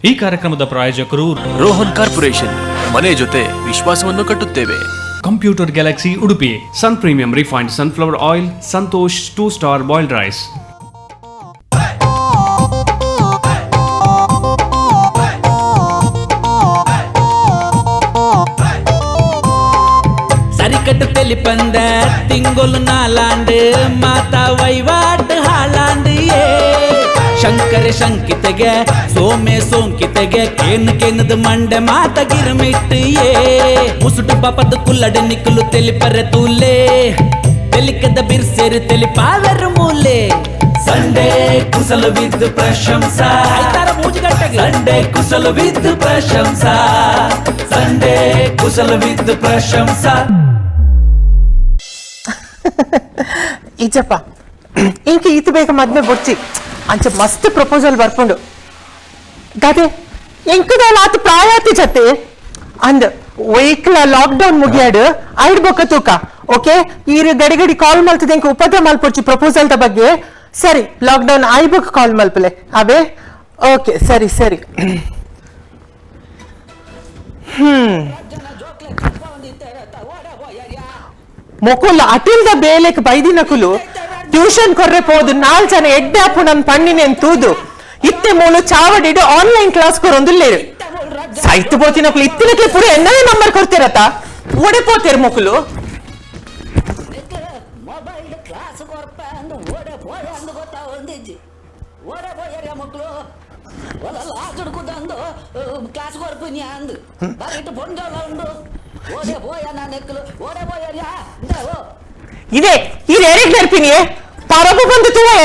ಈ ಕಾರ್ಯಕ್ರಮದ ಪ್ರಾಯೋಜಕರು ರೋಹನ್ ಕಾರ್ಪೊರೇಷನ್, ಮನೆ ಜೊತೆ ವಿಶ್ವಾಸವನ್ನು ಕಟ್ಟುತ್ತೇವೆ. Computer galaxy Udupi, Sun premium refined sunflower oil, Santosh 2 star boiled rice. ಸರಿಕಟ್ಟು ತೆಲಿಪಂದ ತಿಂಗೊಲು ನಾಲಾಂಡು ಮಾತಾ ವೈವಾಟ್ ಹಾಳಾಂಡು ಏ ಶಂಕರ ಶಂಕಿತೆಗೆ ಸೋಮೆ ಸೋಂಕಿತೆಗೆ ಕೇನು ಕೇನದ ಮಂಡೆ ಮಾತ ಗಿರ್ಮಿಟ್ಟು ಏ ಮುಸುಟು ಪಾಪದ ಕುಲ್ಲಡೆ ನಿಕ್ಕಲು ತೆಲಿಪರೆ ತೂಲೆ ತೆಲಿಕದ ಬಿರ್ಸೇರು ತೆಲಿಪಾವೆರು ಮೂಲೆ ಸಂಡೇ ಕುಸಲು ವಿದ್ ಪ್ರಶಂಸಾ ಸಂಡೇ ಕುಸಲು ವಿದ್ ಪ್ರಶಂಸಾ ಸಂಡೇ ಕುಸಲು ವಿದ್ ಪ್ರಶಂಸಾ. ಈಚಪ್ಪ ಇಂಕ ಈತ ಬೇಗ ಮದ್ಮೆ ಬೊಡ್ಚಿ ಅಂಚ ಮಸ್ತ್ ಪ್ರಪೋಸಲ್ ಬರ್ಪುಂಡು ದಾದೆ ಎಂಕದಾಲ ಆತ ಪ್ರಾಯಾತಿ ಜತೆ ಅಂದ್ ವೆಹಿಕಲ್ ಲಾಕ್ಡೌನ್ ಮುಗಿಯಾಡು ಐಡ್ ಬೊಕ್ಕ ತೂಕ ಓಕೆ ಈರು ಗಡಿ ಗಡಿ ಕಾಲ್ ಮಲ್ತದೆ ಇಂಕ ಉಪದ್ರ ಮಲ್ಪೊಡ್ಚಿ ಪ್ರಪೋಸಲ್ the ಬಗ್ಗೆ ಸರಿ ಲಾಕ್ಡೌನ್ I ಬೊಕ್ಕ ಕಾಲ್ ಮಲ್ಪಲೆ ಅವೇ ಓಕೆ ಸರಿ ಸರಿ. ಮೊಕುಲ್ ಅಟಿಲ್ದ ಬೇಲೆಕ್ ಬೈದಿನಕುಲು ಟ್ಯೂಷನ್ ಕೊರ್ರೆ ಪೋದು ನಾಲ್ ಜನ ಎಡ್ಡೆ ಅಪ್ಪು ನನ್ ಪಣ್ಣಿನೇನ್ ತೂದು ಇತ್ತೆ ಮೂಲು ಚಾವಡಿಡು ಆನ್ಲೈನ್ ಕ್ಲಾಸ್ ಕೊರೊಂದುಲ್ಲೇರು ಸೈತ್ ಪೋತಿನಕುಲು ಇತ್ತಿನಕ್ಲೆ ಪೂರ ಎನ್ನವೇ ನಂಬರ್ ಕೊಡ್ತಿರತ್ತ ಓಡೆ ಪೋತೇರು ಮೊಕುಲು. ಮೊಬೈಲ್ ಕ್ಲಾಸ್ ಕೊರ್ಪ ಅಂದು ಓಡೆ ಪೋಯ ಅಂದು ಗೊತ್ತಾವಂದಿಜ್ಜಿ ಓಡೆ ಪೋಯರ್ಯ ಮಕ್ಕಳು ಒಲಲ್ಲ ಆಚುಡ್ಕುದಂದು ಕ್ಲಾಸ್ ಕೊರ್ಪಿನಿ ಅಂದು ಬರೀಟ್ ಪೊಂಜೋಲ ಉಂಡು ಓಡೆ ಪೋಯ ನಾನು ಎಕ್ಕಲು ಓಡೆ ಪೋಯರ್ಯ ಓ ಇದೇ ಇದು ಎರೆಗ್ ನೆರ್ಪಿನಿಯೇ ಪರಬು ಬಂದು ತೂವೆ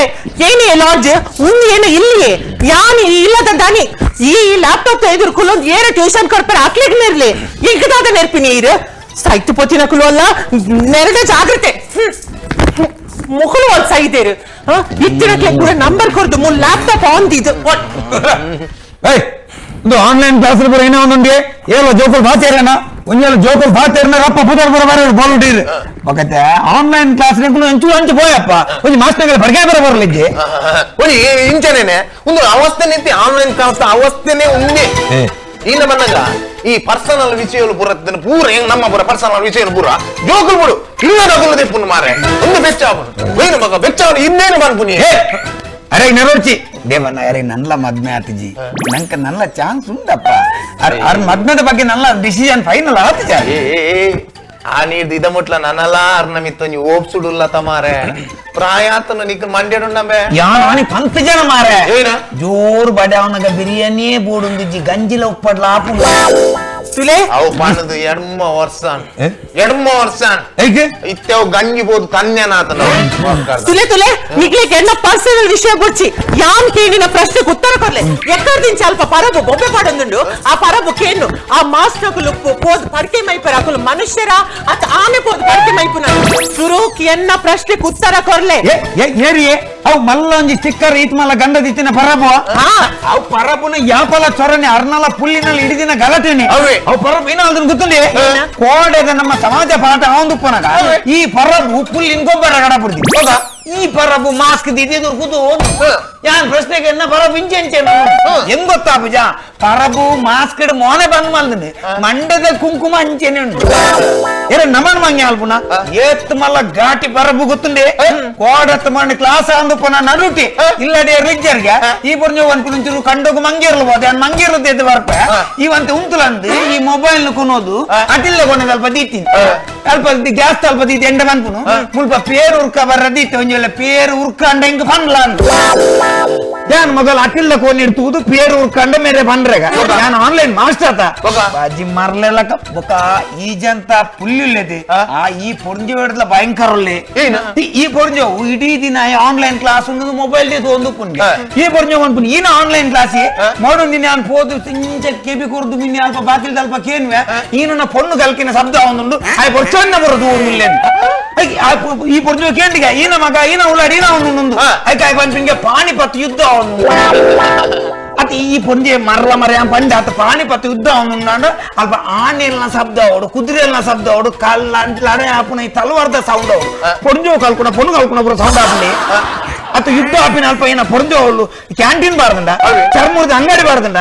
ಏನೇ ಲಾಡ್ಜ್ ಉಂದು ಏನು ಇಲ್ಲಿಯೇ ಯಾನ್ ಇಲ್ಲದ ದನಿ ಈ ಲ್ಯಾಪ್ಟಾಪ್ ಎದುರು ಕುಲ್ಲೊಂದು ಏರ ಟ್ಯೂಷನ್ ಕೊಡ್ತಾರೆ ಅಕ್ಲೆಗ್ ನೆರ್ಲಿ ಎಂಕದಾದ ನೆರ್ಪಿನಿ ಇರು ಸೈತು ಪೋತಿನ ಕುಲು ಅಲ್ಲ ನೆರಡ ಜಾಗ್ರತೆ ಮುಖಲು ಒಂದು ಸೈದೇರು ಇತ್ತಿನಕ್ಲೆ ಪೂರ ನಂಬರ್ ಕೊರ್ದು ಮೂಲ ಲ್ಯಾಪ್ಟಾಪ್ ಆನ್ ದಿದ್ದು. ಒಂದು ಆನ್ಲೈನ್ ಕ್ಲಾಸ್ ಪೂರ ಏನೋ ಒಂದೊಂದು ಏಳು ಜೋಕುಲ್ ಬಾತೇರನ ಒಂಜೇಳು ಜೋಕುಲ್ ಬಾತೇರನ ಅಪ್ಪ ಪುದರ್ ಬರ ಬರ ಬೋಲ್ ಉಟ್ಟಿರು ఒకతే ಆನ್ಲೈನ್ ಕ್ಲಾಸ್ ಅಂಚು ಅಂಚು ಪೋಯಪ್ಪ ಒಂಜಿ ಮಾಸ್ಟರ್ ಬರ್ಗೆ ಬರ ಬರಲಿಜ್ಜಿ ಒಂಜಿ ಇಂಚನೇನೆ ಒಂದು ಅವಸ್ಥೆ ನಿಂತಿ ಆನ್ಲೈನ್ ಕ್ಲಾಸ್ ಅವಸ್ಥೆನೆ ಉಂದೆ ಈನ ಬಂದಾಗ ಈ ಪರ್ಸನಲ್ ವಿಷಯಗಳು ಪೂರ ಪೂರ ಹೆಂಗ್ ನಮ್ಮ ಪೂರ ಪರ್ಸನಲ್ ವಿಷಯಗಳು ಪೂರ ಜೋಕುಲ್ ಬಿಡು ಇಲ್ಲ ನಗುಲು ದೆಪ್ಪುನು ಮಾರೆ ಒಂದು ಬೆಚ್ಚ ಏನು ಮಗ ಬೆಚ್ಚ ಇನ್ನೇನು ಮನ್ಪುನಿ. ಅರೆ ನೆರವರ್ಚಿ ದೇವಣ್ಣ ಅರೆ ನಲ್ಲ ಮದ್ಮೆ ಆತಿಜಿ ನಂಕ ನಲ್ಲ ಚಾನ್ಸ್ ಉಂಡಪ್ಪ ಅರ್ ಮದ್ಮೆದ ಬಗ್ಗೆ ನಲ್ಲ ಡಿಸಿಷನ್ ಫೈನಲ್ ಆತಿಜ. ಆ ನೀರ್ದು ಇದ ಮುಟ್ಲ ನನ್ನಲ್ಲ ಅರ್ನ ಮಿತ್ತ ನೀವು ಓಪ್ಸುಡುಲ್ಲ ತಮಾರೆ ಪ್ರಾಯಾತನ ನಿಕ್ ಮಂಡ್ಯಡುಂಡಂಬೆ ಯಾನಿ ಪಂತ್ ಜನ ಮಾರೆ ಏನ? ಜೋರು ಬಡವನಗ ಬಿರಿಯಾನಿಯೇ ಬೋಡುಂದಿಜ್ಜಿ ಗಂಜಿಲ ಉಪ್ಪಡ್ಲ ಆಪುಂಡು ತುಲೆ ಅವು ಪಣ್ಣದು ಎಡ್ಮ ವರ್ಷಾನ್ ಎಡ್ಮ ವರ್ಷಾನ್ ಇತ್ತೇವ್ ಗಂಜಿ ಬೋದು ಕನ್ಯನಾತನ ತುಲೆ ತುಲೆ ನಿಗ್ಲಿಕ್ಕೆ ಎನ್ನ ಪರ್ಸನಲ್ ವಿಷಯ ಬುಡ್ಚಿ ಯಾನ್ ಕೇಳಿನ ಪ್ರಶ್ನೆಗೆ ಉತ್ತರ ಕೊರ್ಲೆ ಎಕ್ಕರ್ದಿನ ಸ್ವಲ್ಪ ಪರಬು ಬೊಬ್ಬೆ ಪಾಡೊಂದುಂಡು ಆ ಪರಬು ಕೇನು ಆ ಮಾಸ್ಟರ್ ಪೋದ್ ಪಡ್ಕೆ ಮೈಪರ ಅಕುಲು ಮನುಷ್ಯರ ಅತ್ ಆನೆ ಪೋದ್ ಪಡ್ಕೆ ಮೈಪುನ ಸುರೂಕ್ ಎನ್ನ ಪ್ರಶ್ನೆಗೆ ಉತ್ತರ ಕೊರ್ಲೆ. ಏರಿಯೇ ಅವು ಮಲ್ಲೊಂಜಿ ಸ್ಟಿಕ್ಕರ್ ಈತ್ ಮಲ್ಲ ಗಂಡ ದಿತ್ತಿನ ಪರಬು ಅವು ಪರಬುನ ಯಾಪಲ ಚೊರನೆ ಅರ್ನಲ ಪುಲ್ಲಿನಲ್ಲಿ ಹಿಡಿದಿನ ಗಲಟೆನೆ ಅವು ಪರಬು ಏನ ಅದನ್ನ ಗೊತ್ತುಂಡಿ ಕೋಡೆದ ನಮ್ಮ ಸಮಾಜ ಪಾಠ ಅವಂದುಪ್ಪನಗ ಈ ಪರಬು ಪುಲ್ಲಿನ ಗೊಬ್ಬರ ಗಡಪುಡ್ದಿ ಈ ಪರಬು ಮಾಸ್ಕ್ ದಿದ್ದಿ ಕೂತು ಯಾನ್ ಪ್ರಶ್ನೆಗೆ ಎನ್ನ ಪರಬು ಇಂಚೆ ಇಂಚೆ ಹೆಂಗ್ ಗೊತ್ತಾ ಪೂಜಾ ಪರಬು ಮಾಸ್ಕ್ ಮೋನೆ ಬಂದ್ ಮಲ್ದಿನಿ ಮಂಡದ ಕುಂಕುಮ ಅಂಚೆನೆ ಉಂಟು ಏನ ನಮನ್ ಮಂಗೆ ಅಲ್ಪುನ ಏತ್ ಮಲ್ಲ ಘಾಟಿ ಪರಬು ಗೊತ್ತುಂಡೆ ಕೋಡತ್ ಮಂಡ ಕ್ಲಾಸ್ ಅಂದುಪ್ಪನ ನಡುಟಿ ಇಲ್ಲಡೆ ರಿಜ್ಜರ್ಗೆ ಈ ಪೊರ್ಜು ಒಂದ್ ಒಂಚೂರು ಕಂಡೋಗು ಮಂಗೇರ್ಲು ಬೋದು ಯಾನ್ ಮಂಗೇರ್ಲು ತೆದ್ದು ಬರ್ಪ ಇವಂತೆ ಉಂತುಲಂದು ಈ ಮೊಬೈಲ್ ಕೊನೋದು ಅಟಿಲ್ಲ ಕೊನೆ ಅಲ್ಪ ದೀತೀನಿ ಅಲ್ಪ ಗ್ಯಾಸ್ ಅಲ್ಪ ದೀತಿ ಎಂಡ ಮನ್ಪುನು ಮುಲ್ಪ ಪೇರು ಉರ್ಕ ಬರ್ರ ದೀತಿ ಒಂಜೊಲ್ಲ ಪೇರು ಉರ್ಕಂಡ ಹಿಂಗ ಪನ್ಲ ಅಂದು ಯಾನ್ ಮೊದಲು ಅಟಿಲ್ಲ ಕೋನ್ ಇಡ್ತುವುದು ಪೇರು ಉರ್ಕಂಡ ಮೇರೆ ಪನ್ರೆಗ ಯಾನ್ ಆನ್ಲೈನ್ ಮಾಸ್ಟರ್ ಆತ ಬಾಜಿ ಮರ್ಲೆಲಕ ಬೊಕ ಈ ಜಂತ ಪುಲ್ಲಿಲ್ಲದೆ ಆ ಈ ಪೊರ್ಂಜಿ ಬೇಡಲ ಭಯಂಕರ ಉಲ್ಲೆ ಈ ಪೊರ್ಂಜೋ ಇಡೀ ದಿನ ಆನ್ಲೈನ್ ಕ್ಲಾಸ್ ಉಂದು ಮೊಬೈಲ್ ಒಂದು ಪುನ್ಗೆ ಈ ಪೊರ್ಂಜೋ ಅನ್ಪುನ್ ಈನ ಆನ್ಲೈನ್ ಕ್ಲಾಸ್ ಮಾಡು ನಿನ್ನೆ ಅನ್ ಪೋದು ಇಂಚ ಕೆಬಿ ಕೊರ್ದು ಮಿನ್ನೆ ಅಲ್ಪ ಬಾಕಿಲ್ ಅಲ್ಪ ಕೇನ್ವೆ ಈನ ಪೊಣ್ಣು ಕಲ್ಕಿನ ಶಬ್ದ ಒಂದುಂಡು ಆಯ್ ಪೊರ್ಚೊನ್ನ ಬರೋದು ಊರಿಲ್ಲೆ ಈ ಪೊರ್ಂಜೋ ಕೇಂಡಿಗೆ ಈನ ಮಗ ಈನ ಉಳ್ಳಾಡಿ ಈನ ಅವನು ಐಕ ಆಯ್ ಪನ್ಪಿನ್ಗೆ ಪಾಣಿಪತ್ ಯುದ್ಧ ಅವನು ಅತ್ ಈ ಪೊಂಜೆ ಮರಲ ಮರ ಪಂಡ ಅತ್ ಪಾಣಿಪತ್ ಯುದ್ಧ ಅವನು ಅಲ್ಪ ಆನೆಲ್ನ ಶಬ್ದ ಅವಡು ಕುದುರೆಲ್ನ ಶಬ್ದ ಅವಡು ಕಲ್ಲ ಲಡೆ ಆಪುನ ಈ ತಲವಾರ್ದ ಸೌಂಡ್ ಅವಡು ಪೊಂಜೋ ಕಲ್ಕುನ ಪೊಣ್ಣು ಕಲ್ಕುನ ಪೂರ ಸೌಂಡ್ ಆಪುನಿ. ಅತ್ತ ಯುದ್ಧ ಆಪಿನ ಅಲ್ಪ ಏನ ಪೊರ್ಜೋಳು ಕ್ಯಾಂಟೀನ್ ಬಾರದಂಡ ಚರ್ಮುರ್ದ ಅಂಗಡಿ ಬಾರದಂಡ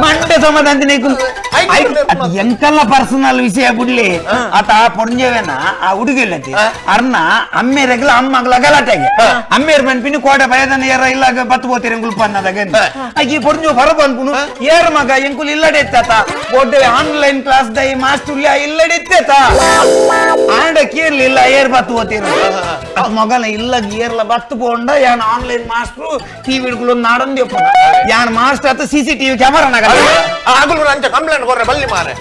ಮಂಡೆ ಸಮಾಧಾನ ಎಂಕಲ್ಲ ಪರ್ಸನಲ್ ವಿಷಯ ಬುಡ್ಲಿ ಆತ ಪೊಂಜೆವೇನ ಆ ಹುಡುಗಿಲ್ಲತಿ ಅರ್ನ ಅಮ್ಮೇರಗಲ ಅಮ್ಮಗಲ ಗಲಾಟೆಗೆ ಅಮ್ಮೇರ್ ಮನ್ಪಿನ ಕೋಟ ಭಯದನ ಏರ ಇಲ್ಲ ಬತ್ತು ಹೋತೀರ ಎಂಕುಲ್ ಅನ್ನದಾಗ ಈ ಪೊಂಜು ಹೊರ ಬಂದ್ಪುನು ಏರ ಮಗ ಎಂಕುಲ್ ಇಲ್ಲಡೆ ಇತ್ತಾತ ಒಡ್ಡೆ online class dye master ಇಲ್ಲಡೆ ಇತ್ತೇತ ಆಂಡ ಕೇರ್ಲಿಲ್ಲ ಏರ್ ಬತ್ತು ಹೋತೀರ ಮಗನ ಇಲ್ಲ ಏರ್ಲ ಬತ್ತು ಪೋಂಡ ಯಾನ್ online master TV ಹಿಡ್ಕೊಳ್ಳೋದು ನಾಡೊಂದು ಯಾನ್ ಮಾಸ್ಟರ್ ಆತ ಸಿಸಿಟಿವಿ ಕ್ಯಾಮರಾ ನಗರ ಆಗಲು ಅಂಚ ಕಂಪ್ಲೇಂಟ್ ಕೊರ್ರೆ ಬಲ್ಲಿ ಮಾರೆ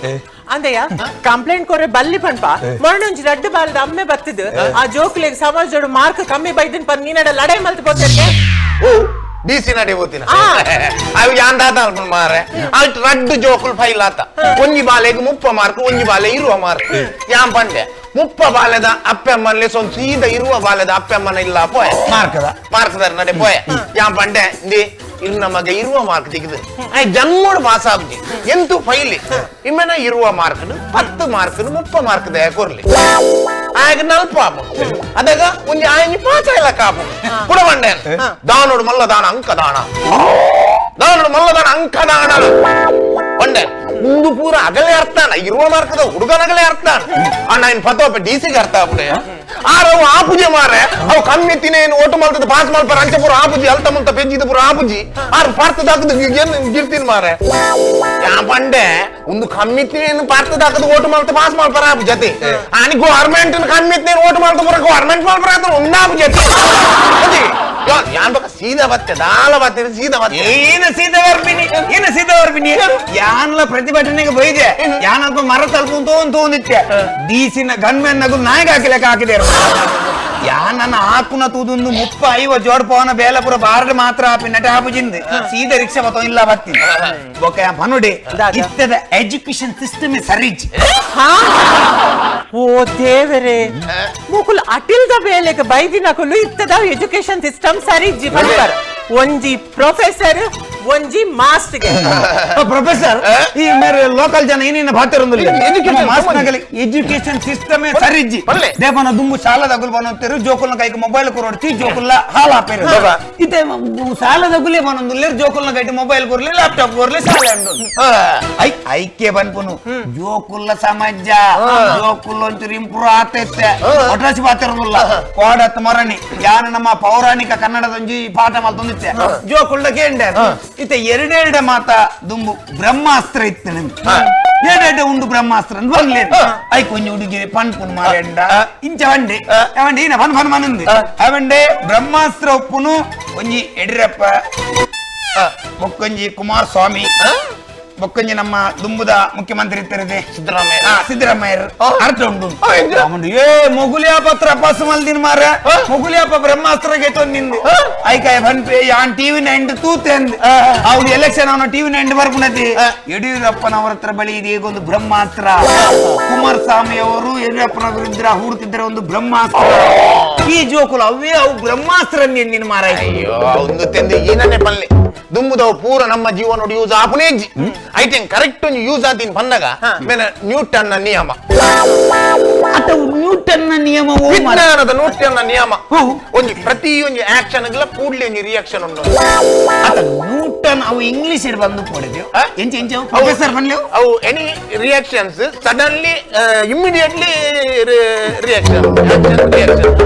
ಅಂದಯ್ಯ ಕಂಪ್ಲೇಂಟ್ ಕೊರ್ರೆ ಬಲ್ಲಿ ಪನ್ಪ ಮೊರಣೊಂಜಿ ರಡ್ಡು ಬಾಲದ ಅಮ್ಮೆ ಬತ್ತದು ಆ ಜೋಕ್ಲೆಗ್ ಸಮಾಜೋಡು ಮಾರ್ಕ್ ಕಮ್ಮಿ ಬೈದಿನ ಪನ್ ನೀನಡ ಲಡೈ ಮಲ್ತ್ ಪೋತೆರ್ಗೆ ಓ ಡಿಸಿ ನಡೆ ಹೋತಿನ ಅವು ಯಾನ್ ದಾದ ಮಾರೆ ಅಲ್ಟ್ ರಡ್ಡು ಜೋಕುಲ್ ಫೈಲ್ ಆತ ಒಂಜಿ ಬಾಲೆಗ್ 30 ಮಾರ್ಕ್ ಒಂಜಿ ಬಾಲೆ 20 ಮಾರ್ಕ್ ಯಾನ್ ಪಂಡೆ 30 ಬಾಲೆದ ಅಪ್ಪೆ ಅಮ್ಮನಲ್ಲಿ ಸೊಂದ್ ಸೀದ 20 ಬಾಲೆದ ಅಪ್ಪೆ ಅಮ್ಮನ ಇಲ್ಲ ಪೋಯೆ ಮಾರ್ಕದ ನಡೆ ಪೋಯೆ ಯಾನ್ ಪಂಡೆ ಇಂದಿ ಇನ್ನು ಮಗ 20 ಮಾರ್ಕ್ ತೆಗೆದು I ಜನ್ಮೋಡು ಪಾಸ್ ಆಗುಜಿ ಎಂತು ಫೈಲಿ ಇಮ್ಮೆನ 20 mark 10 mark 30 mark ದಯ ಕೊರ್ಲಿ ಆಗ ನಲ್ಪ ಆಪು ಅದಾಗ ಒಂಜಿ ಆಯಂಜಿ ಪಾಸ ಇಲ್ಲ ಕಾಪು ಪುಡ ಬಂಡೆ ದಾನೋಡು ಮಲ್ಲ ದಾನ ಅಂಕ ದಾನ ದಾನೋಡು ಮಲ್ಲ ದಾನ ಅಂಕ ದಾನ ಬಂಡೆ ಮುಂದು ಪೂರ ಅಗಲೇ ಅರ್ಥಾನ 20 ಮಾರ್ಕದ ಹುಡುಗನಗಲೇ ಅರ್ಥಾನ ಅಣ್ಣ ಇನ್ ಪತೋಪ ಡಿ ಸಿಗೆ ಅರ್ಥ ಆಗ್ಬಿಡೆ ಆರವು ಆ ಪೂಜೆ ಮಾರೆ ಅವು ಕಮ್ಮಿ ತಿನೇನು ಓಟು ಮಲ್ತದ ಪಾಸ್ ಮಲ್ಪರ ಅಂಚೆ ಪೂರ ಆ ಪೂಜೆ ಅಲ್ತ ಮುಲ್ತ ಪೆಜ್ಜಿದ ಪೂರ ಆ ಪೂಜಿ ಆರು ಪಾರ್ತದಾಕದ ಏನು ಗಿರ್ತೀನಿ ಮಾರೆ ಯಾ ಬಂಡೆ ಒಂದು ಕಮ್ಮಿ ತಿನೇನು ಪಾರ್ತದಾಕದ ಓಟು ಮಲ್ತ ಪಾಸ್ ಮಲ್ಪರ ಆ ಪೂಜೆ ಆನಿ ಗೌರ್ಮೆಂಟ್ ಕಮ್ಮಿ ತಿನೇನು ಓಟು ಮಲ್ತ ಪೂರ ಗೌರ್ಮೆಂಟ್ ಮಲ್ಪರ ಆತ ಒಂದಾ ಪೂಜೆ ಯಾನ್ ಬಕ ಸೀದಾ ಬತ್ತೆ ದಾಲ ಬತ್ತೆ ಸೀದಾ ಬತ್ತೆ ಏನು ಸೀದಾ ಬರ್ಬಿನಿ ಏನು ಸೀದಾ ಬರ್ಬಿನಿ ಯಾನ್ಲ ಪ್ರತಿಭಟನೆಗೆ ಬೈದೆ ಯಾನಲ್ಪ ಮರ ತಲುಪು ತೋಂದಿತ್ತೆ ಡಿಸಿನ ಗನ್ಮೆನ್ ನಗು ನಾಯಿಗೆ ಹಾಕಿಲೆಕ್ಕ ಹಾಕಿದೆ ಯಾನನ್ನ ಹಾಕುನ ತೂದೊಂದು 30 50 ಜೋಡ್ ಪವನ ಬೇಲಪುರ ಬಾರ್ಡ್ ಮಾತ್ರ ಆಪಿ ನಟ ಹಾಪುಜಿಂದ ಸೀದಾ ರಿಕ್ಷಾ ಬತ್ತೋ ಇಲ್ಲ ಬತ್ತೀನಿ ಓಕೆ ಪನುಡಿ ಇತ್ತದ ಎಜುಕೇಶನ್ ಸಿಸ್ಟಮ್ ಸರಿಜ್ ಓ ದೇವರೇ ಮುಕುಲ್ ಅಟಿಲ್ದ ಬೇಲೆಗೆ ಬೈದಿನಕುಲು ಇತ್ತದ ಎಜುಕೇಶನ್ ಸಿಸ್ಟಮ್ ಸರಿಜಿ ಬಂದರ್ ಒಂಜಿ ಪ್ರೊಫೆಸರ್ ಒಂಜಿ ಮಾಸ್ಟರ್ಗೆ ಪ್ರೊಫೆಸರ್ ಈ ಮೇರೆ ಲೋಕಲ್ ಜನ ಏನೇನು ಭಾತಿರೊಂದಿಲ್ಲ ಎಜುಕೇಶನ್ ಸಿಸ್ಟಮ್ ಸರಿಜಿ ದೇವನ ದುಂಬು ಶಾಲದಗುಲ್ ಬನೋತ್ತೀರು ಜೋಕುಲ್ನ ಕೈಗೆ ಮೊಬೈಲ್ ಕೊರೊಡ್ತಿ ಜೋಕುಲ್ಲ ಹಾಲ್ ಹಾಪೇರು ಇತ್ತೆ ಶಾಲದಗುಲೇ ಬನೊಂದುಲ್ಲೇರು ಜೋಕುಲ್ನ ಕೈಗೆ ಮೊಬೈಲ್ ಕೊರ್ಲಿ ಲ್ಯಾಪ್ಟಾಪ್ ಕೊರ್ಲಿ ಶಾಲೆ I ಐಕ್ಯ ಬನ್ಪುನು ಜೋಕುಲ್ಲ ಸಮಾಜ ಜೋಕುಲ್ಲ ಒಂಚೂರು ಇಂಪ್ರೂವ್ ಆತೈತೆ ಒಟ್ರಾಸಿ ಬಾತಿರೋದಿಲ್ಲ ಕೋಡತ್ ಮರಣಿ ಯಾರು ನಮ್ಮ ಪೌರಾಣಿಕ ಕನ್ನಡದೊಂಜಿ ಪಾಠ ಮಲ್ತೊಂದಿತ್ತೆ ಜೋಕುಲ್ಲ ಕೇಂಡೆ ಇತ್ತೆ ಎರಡೆರಡ ಮಾತ ದುಂಬು ಬ್ರಹ್ಮಾಸ್ತ್ರ ಇತ್ತು ನಿಮ್ಗೆ ಎರಡೆರಡೆ ಉಂಡು ಬ್ರಹ್ಮಾಸ್ತ್ರ ಅಂತ ಬರ್ಲೇನು I ಕೊಂಜ ಹುಡುಗಿ ಪನ್ಪುನ್ ಮಾರೆಂಡ ಇಂಚ ವಂಡೆ ಅವಂಡೆ ಏನ ಫನ್ ಫನ್ ಮನಂದು ಅವಂಡೆ ಬ್ರಹ್ಮಾಸ್ತ್ರ ಒಪ್ಪುನು ಒಂಜಿ ಯಡಿಯೂರಪ್ಪ ಬೊಕ್ಕೊಂಜಿ ಕುಮಾರಸ್ವಾಮಿ ಬೊಕ್ಕೊಂಜಿ ನಮ್ಮ ದುಂಬುದ ಮುಖ್ಯಮಂತ್ರಿ ಇರ್ತದೆ ಸಿದ್ದರಾಮಯ್ಯ ಸಿದ್ದರಾಮಯ್ಯರು ಅರ್ಥ ಉಂಟು ಏ ಮೊಗುಲಿಯಾಪ ಹತ್ರ ಪಾಸ್ ಮಲ್ದಿನ ಮಾರ ಮೊಗುಲಿಯಾಪ ಬ್ರಹ್ಮಾಸ್ತ್ರ ಗೆತ್ತೊಂದು ನಿಂದು ಐಕಾಯ ಬನ್ಪೆ ಯಾನ್ ಟಿವಿ ನೈನ್ ತೂತೆ ಅಂದ್ ಅವ್ನು ಎಲೆಕ್ಷನ್ ಅವನ ಟಿವಿ ನೈನ್ ಬರ್ಪುಣತಿ ಯಡಿಯೂರಪ್ಪನವರ ಹತ್ರ ಬಳಿ ಇದೆ ಈಗ ಒಂದು ಬ್ರಹ್ಮಾಸ್ತ್ರ ಕುಮಾರಸ್ವಾಮಿ ಅವರು ಯಡಿಯೂರಪ್ಪನ ವಿರುದ್ಧ ಹೂಡ್ತಿದ್ರೆ ಒಂದು ಬ್ರಹ್ಮಾಸ್ತ್ರ ಈ ಜೋಕುಲು ಅವೇ ಅವು ಬ್ರಹ್ಮಾಸ್ತ್ರ ನಿನ್ನ ಮಾರ ಅಯ್ಯೋ ಒಂದು ತೆಂದು ಏನನ್ನೇ ಪಲ್ಲೆ ದುಂಬುದವು ಪೂರ ನಮ್ಮ ಜೀವನ ಯೂಸ್ ಆಪುನೇಜಿ I think correct use ಆತಿನ್ ಬಂದಾಗ ಮೇಲೆ ನ್ಯೂಟನ್ ನಿಯಮ ನ್ಯೂಟನ್ ನಿಯಮ ವಿಜ್ಞಾನದ ನ್ಯೂಟನ್ ನಿಯಮ ಒಂದು ಪ್ರತಿಯೊಂದು ಆಕ್ಷನ್ ಕೂಡ್ಲಿ ಒಂದು ರಿಯಾಕ್ಷನ್ ಉಂಟು ನ್ಯೂಟನ್ ಅವು ಇಂಗ್ಲಿಷ್ ಬಂದು ಕೊಡಿದೆವು ಎಂಚ ಎಂಚ ಪ್ರೊಫೆಸರ್ ಬನ್ಲೇವು ಅವು any reactions suddenly immediately reaction reaction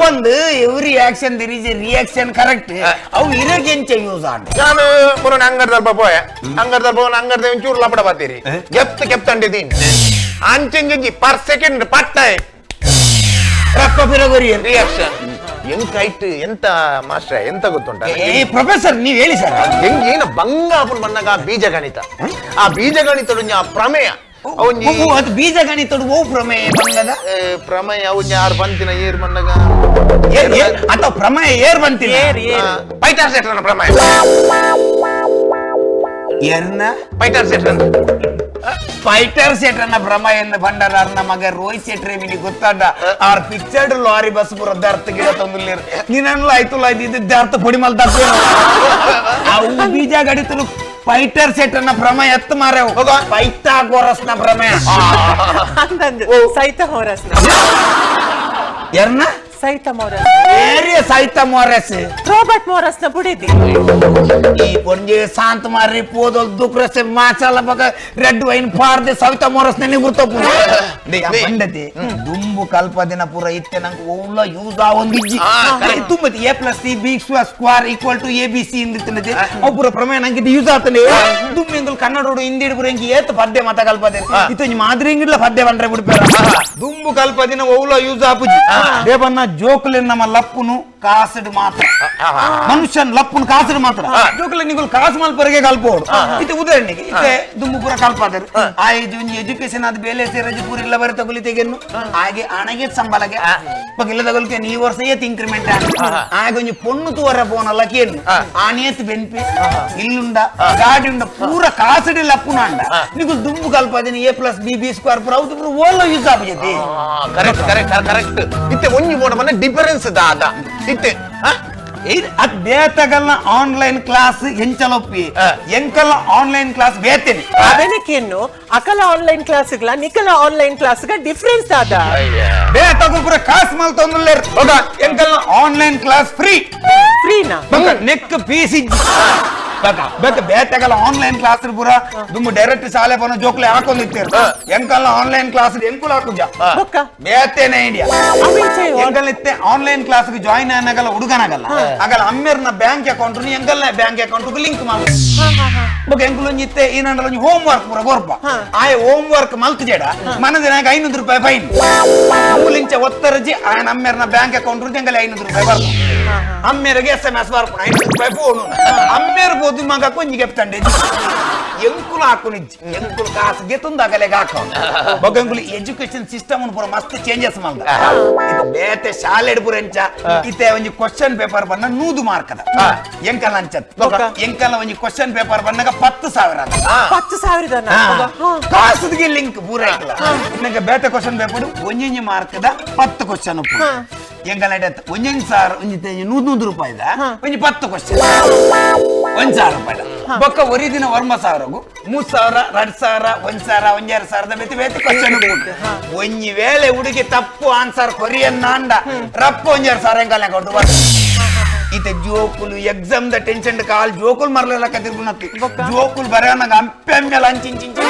ಒಂದು every action there is a reaction correct ಅವು ಇರಗೆ ಎಂಚ ಯೂಸ್ ಆಂಡ್ ನಾನು ಪುನಃ ಅಂಗಡಿ ದಲ್ಪ ಪೋಯೆ ಅಂಗಡಿ ದಲ್ಪ ಅಂಗಡಿ ಒಂಚೂರು ಲಪಡ ಬಾತೀರಿ ಕೆಪ್ತ ಕೆಪ್ತಂಡಿದ್ದೀನಿ ಅಂಚೆಂಜಿ ಪರ್ ಸೆಕೆಂಡ್ ಪಟ್ಟಾಯ್ ರಪ್ಪ ಪಿರಗೊರಿ ರಿಯಾಕ್ಷನ್ ಎಂಕೈಟ್ ಎಂತ ಮಾಸ್ಟರ್ ಎಂತ ಗೊತ್ತುಂಟ ಏ ಪ್ರೊಫೆಸರ್ ನೀವು ಹೇಳಿ ಸರ್ ಹೆಂಗ್ ಏನು ಬಂಗ ಆಪುನ್ ಬಂದಾಗ ಆ ಬೀಜಗಣಿತ ಆ ಬೀಜಗಣಿತ ಆ ಪ್ರಮೇಯ ಅದು ಬೀಜಗಣಿತ ಓ ಪ್ರಮೇಯ ಬಂಗದ ಪ್ರಮೇಯ ಅವು ಯಾರು ಬಂತಿನ ಏರ್ ಬಂದಾಗ ಅಥವಾ ಪ್ರಮೇಯ ಏರ್ ಬಂತಿನ ಪೈಥಾಗರಸ್ ಸೆಟ್ರನ ಪ್ರಮೇಯ ಏರ್ನ ಪೈಥಾಗರಸ್ ಸೆಟ್ರನ ಫೈಟರ್ ಸೆಟ್ರನ ಪ್ರಮೇಯ ಎಂದು ಬಂಡಾರ ಮಗ ರೋಹಿತ್ ಶೆಟ್ರೆ ಮಿನಿ ಗೊತ್ತಾಡ R pictured lorry bus ಪೂರ ದರ್ತ ಗಿಡ ತಂದುಲ್ಲೇರು ನೀನಲ್ಲ ಆಯ್ತು ಇದು ದರ್ತ ಪೊಡಿ ಮಲ್ತ ಅವು ಬೀಜಗಣಿತನು ಫೈಟರ್ ಸೆಟ್ ಅನ್ನ ಭ್ರಮ ಎತ್ತ ಮಾರೇವು ಪೈಥಾಗೋರಸ್ನ ಭ್ರಮೆ ಅಂದಂದು ಸೈತ ಹೋರಸ್ನ ಎರ್ನ ಸೈತ ಮೋರಸ್ ಏರಿಯ ಸೈತ ಮೋರಸ್ ರಾಬರ್ಟ್ ಮೋರಸ್ನ ಬುಡಿದಿ ಈ ಪೊಂಜೆ ಶಾಂತ ಮಾರಿ ಪೋದಲ್ ದುಕ್ರಸೆ ಮಾಸಾಲ ಬಗ ರೆಡ್ ವೈನ್ ಫಾರ್ದೆ ಸವಿತಾ ಮೋರಸ್ ನೆನೆ ಗುರ್ತಪ್ಪು ಬಂಡತಿ ದುಂಬು ಕಲ್ಪ ದಿನ ಪೂರ ಇತ್ತೆ ನಂಗೆ ಓಲ use ಆವೊಂದಿಜ್ಜಿ ತುಂಬತಿ A plus C B square equal to A B C ಇಂದಿತ್ತನದೆ ಅವು ಪೂರ ಪ್ರಮೇಯ ನಂಗೆ ಇದು ಯೂಸ್ ಆತನೆ ದುಮ್ಮಿ ಎಂಗುಲ್ ಕನ್ನಡೋಡು ಹಿಂದಿ ಪೂರ ಇಂಗೆ ಏತ್ ಪದ್ಯ ಮತ ಕಲ್ಪದೆ ಇತ್ತು ಮಾದ್ರಿ ಇಂಗಿಡ್ಲ ಪದ್ಯ ಬಂಡ್ರೆ ಬಿಡ್ಪೇರ ದುಂಬು ಕಲ್ಪ ದಿನ ಓಲ ಯೂಸ್ ಆಪುಜಿ ದೇವನ್ನ ಜೋಕುಲೆನ್ ನಮ್ಮ ಲಪ್ಪುನು ಕಾಸುಡು ಮಾತ್ರ ಮನುಷ್ಯನ್ ಲಪ್ಪುನು ಕಾಸುಡು ಮಾತ್ರ ಜೋಕುಲೆ ನಿಗುಲ್ ಕಾಸು ಮಲ್ಪರಿಗೆ ಕಲ್ಪೋಡು ಇದು ಉದಾಹರಣೆಗೆ ಇತ್ತೆ ದುಂಬು ಪೂರ ಕಲ್ಪಾದರು ಆ ಒಂಜಿ ಎಜುಕೇಶನ್ ಅದು ಬೇಲೆ ಸೇರಜಿ ಪೂರ ಇಲ್ಲ ಬರಿ ತಗೊಲಿತೆಗೆನ್ನು ಹಾಗೆ ಹಣಗೆ ಸಂಬಳಗೆ ಇಲ್ಲ ತಗೊಲಿಕೆ ಈ ವರ್ಷ ಏತ್ ಇಂಕ್ರಿಮೆಂಟ್ ಆಗ ಒಂಜಿ ಪೊಣ್ಣು ತೂವರ ಪೋನಲ್ಲ ಕೇನು ಆನೇತ್ ಬೆನ್ಪಿ ಇಲ್ಲುಂಡ ಗಾಡಿ ಉಂಡ ಪೂರ ಕಾಸುಡಿ ಲಪ್ಪುನ ಅಂಡ ನಿಗುಲ್ ದುಂಬು ಕಲ್ಪಾದಿನ A plus B B square ಪೂರ ಅವು ಪೂರ ಓಲ ಯೂಸ್ ಆಪುಜತಿ ಕರೆಕ್ಟ್ ಕರೆಕ್ಟ್ ಕರೆಕ್ಟ್ ಇತ್ತೆ ಒಂಜಿ ಬೋಡ ಮನೆ ಡಿಫರೆನ್ಸ್ ದಾದ ಇತ್ತೆ ಅದ್ ಬೇತಗಲ್ನ ಆನ್ಲೈನ್ ಕ್ಲಾಸ್ ಎಂಚಲೊಪ್ಪಿ ಎಂಕಲ್ಲ ಆನ್ಲೈನ್ ಕ್ಲಾಸ್ ಬೇತೇನೆ ಅವೆನಕೇನು ಅಕಲ ಆನ್ಲೈನ್ ಕ್ಲಾಸ್ಗಳ ನಿಕಲ ಆನ್ಲೈನ್ ಕ್ಲಾಸ್ಗ ಡಿಫರೆನ್ಸ್ ಆದ ಬೇತಗು ಪೂರ ಕಾಸ್ ಮಲ್ತೊಂದುಲ್ಲೇರ್ ಎಂಕಲ್ನ ಆನ್ಲೈನ್ ಕ್ಲಾಸ್ ಫ್ರೀ ಫ್ರೀನಾ ನೆಕ್ ಫೀಸ್ ಇಜ್ಜಿ ಬೇಕ ಬೇತಗಲ್ಲ ಆನ್ಲೈನ್ ಕ್ಲಾಸ್ ಪೂರ ದುಮ್ಮು ಡೈರೆಕ್ಟ್ ಶಾಲೆ ಪೋನ ಜೋಕ್ಲೆ ಹಾಕೊಂಡಿರ್ತೀರ ಎಂಕಲ್ನ ಆನ್ಲೈನ್ ಕ್ಲಾಸ್ ಎಂಕುಲ ಹಾಕುಜ ಬೇತೇನೆ ಇಂಡಿಯಾ ಎಂಕಲ್ ಇತ್ತೆ ಆನ್ಲೈನ್ ಕ್ಲಾಸ್ ಜಾಯಿನ್ ಆಗಲ್ಲ ಹುಡುಗನಾಗಲ್ಲ ಆಗಲ್ಲ ಅಮ್ಮೇರ್ನ ಬ್ಯಾಂಕ್ ಅಕೌಂಟ್ ಎಂಕಲ್ನ ಬ್ಯಾಂಕ್ ಅಕೌಂಟ್ ಲಿಂಕ್ ಮಾಡ ಬೊಕ ಎಂಕುಲು ಒಂಜಿ ಇತ್ತೆ ಏನಂದ್ರೆ ಒಂಜಿ ಹೋಮ್ ವರ್ಕ್ ಪೂರ ಕೊರ್ಪ ಆಯ್ ಹೋಮ್ ವರ್ಕ್ ಮಲ್ತ್ ಜೇಡ ಮನದಿನ 500 ರೂಪಾಯಿ ಫೈನ್ ಮೂಲಿಂಚ ಒತ್ತರಜಿ ಆಯನ ಅಮ್ಮೇರ್ನ ಬ್ಯಾಂಕ್ ಅಕೌಂಟ್ ಎಂಕಲ್ 500 ರೂಪಾಯಿ ಬರ್ಪ ಅಮ್ಮೇರಿಗೆ ಎಸ್ ಎಂ ಎಸ್ ಬರ್ಪಣ 500 ರೂಪಾಯಿ ಫೋನು ಅಮ್ಮೇರ್ ಬೋದು ಮಗ ಕೊಂಜಿ ಕೆಪ್ತಂಡೆ ಎಂಕುಲು ಹಾಕುನಿಜ್ಜಿ ಎಂಕುಲು ಕಾಸು ಗೆತ್ತುಂದಾಗಲೆ ಹಾಕ ಬೊಕ ಎಂಕುಲು ಎಜುಕೇಶನ್ ಸಿಸ್ಟಮ್ ಪೂರ ಮಸ್ತ್ ಚೇಂಜಸ್ ಮಲ್ದ ಇದು ಬೇತೆ ಶಾಲೆಡ್ ಪೂರ ಎಂಚ ಇತ್ತೆ ಒಂಜಿ ಕ್ವಶನ್ ಪೇಪರ್ ಬನ್ನ 100 ಮಾರ್ಕ್ ಅದ ಎಂಕಲ್ ಅಂಚತ್ ಎಂಕಲ್ ಒಂಜಿ ಕ್ವಶನ್ ಪೇಪರ್ ಬನ್ನಾಗ 10,000 10,000 ಕಾಸುದಿಗೆ ಲಿಂಕ್ ಪೂರ ಇನ್ನಗ ಬೇತೆ ಕ್ವಶನ್ ಪೇಪರ್ ಒಂಜೊಂಜಿ ಮಾರ್ಕ್ the 10 question ಎಂಕಲ್ ಒಂಜೊಂಜಿ ಸಾವಿರ ಒಂಜಿ 100 ರೂಪಾಯಿದ ಒಂಜಿ 10 ಕ್ವಶನ್ 1,000 ರೂಪಾಯಿ ಬೊಕ್ಕ ಒರಿ ದಿನ ವರ್ಮ ಸಾವಿರಗು 3,000 2,000 1,000 1,500 ಬೇತಿ ಬೇತಿ ಕ್ವಶನ್ ಒಂಜಿ ವೇಳೆ ಹುಡುಗಿ ತಪ್ಪು ಆನ್ಸರ್ ಕೊರಿಯನ್ನ ಅಂಡ ರಪ್ಪ 1,500 ಎಂಕಲ್ ಅಕೌಂಟ್ ಬರ್ತದೆ ಇತ್ತೆ ಜೋಕುಲು ಎಕ್ಸಾಮ್ the tension ಕಾಲ್ ಜೋಕುಲ್ ಮರಲೆಲ್ಲ ಕದಿರ್ಗುನತ್ತಿ ಜೋಕುಲ್ ಬರೆಯನಾಗ ಅಂಪೆ ಅಂಬೆಲ್ಲ ಅಂಚಿಂಚಿಂಚಿ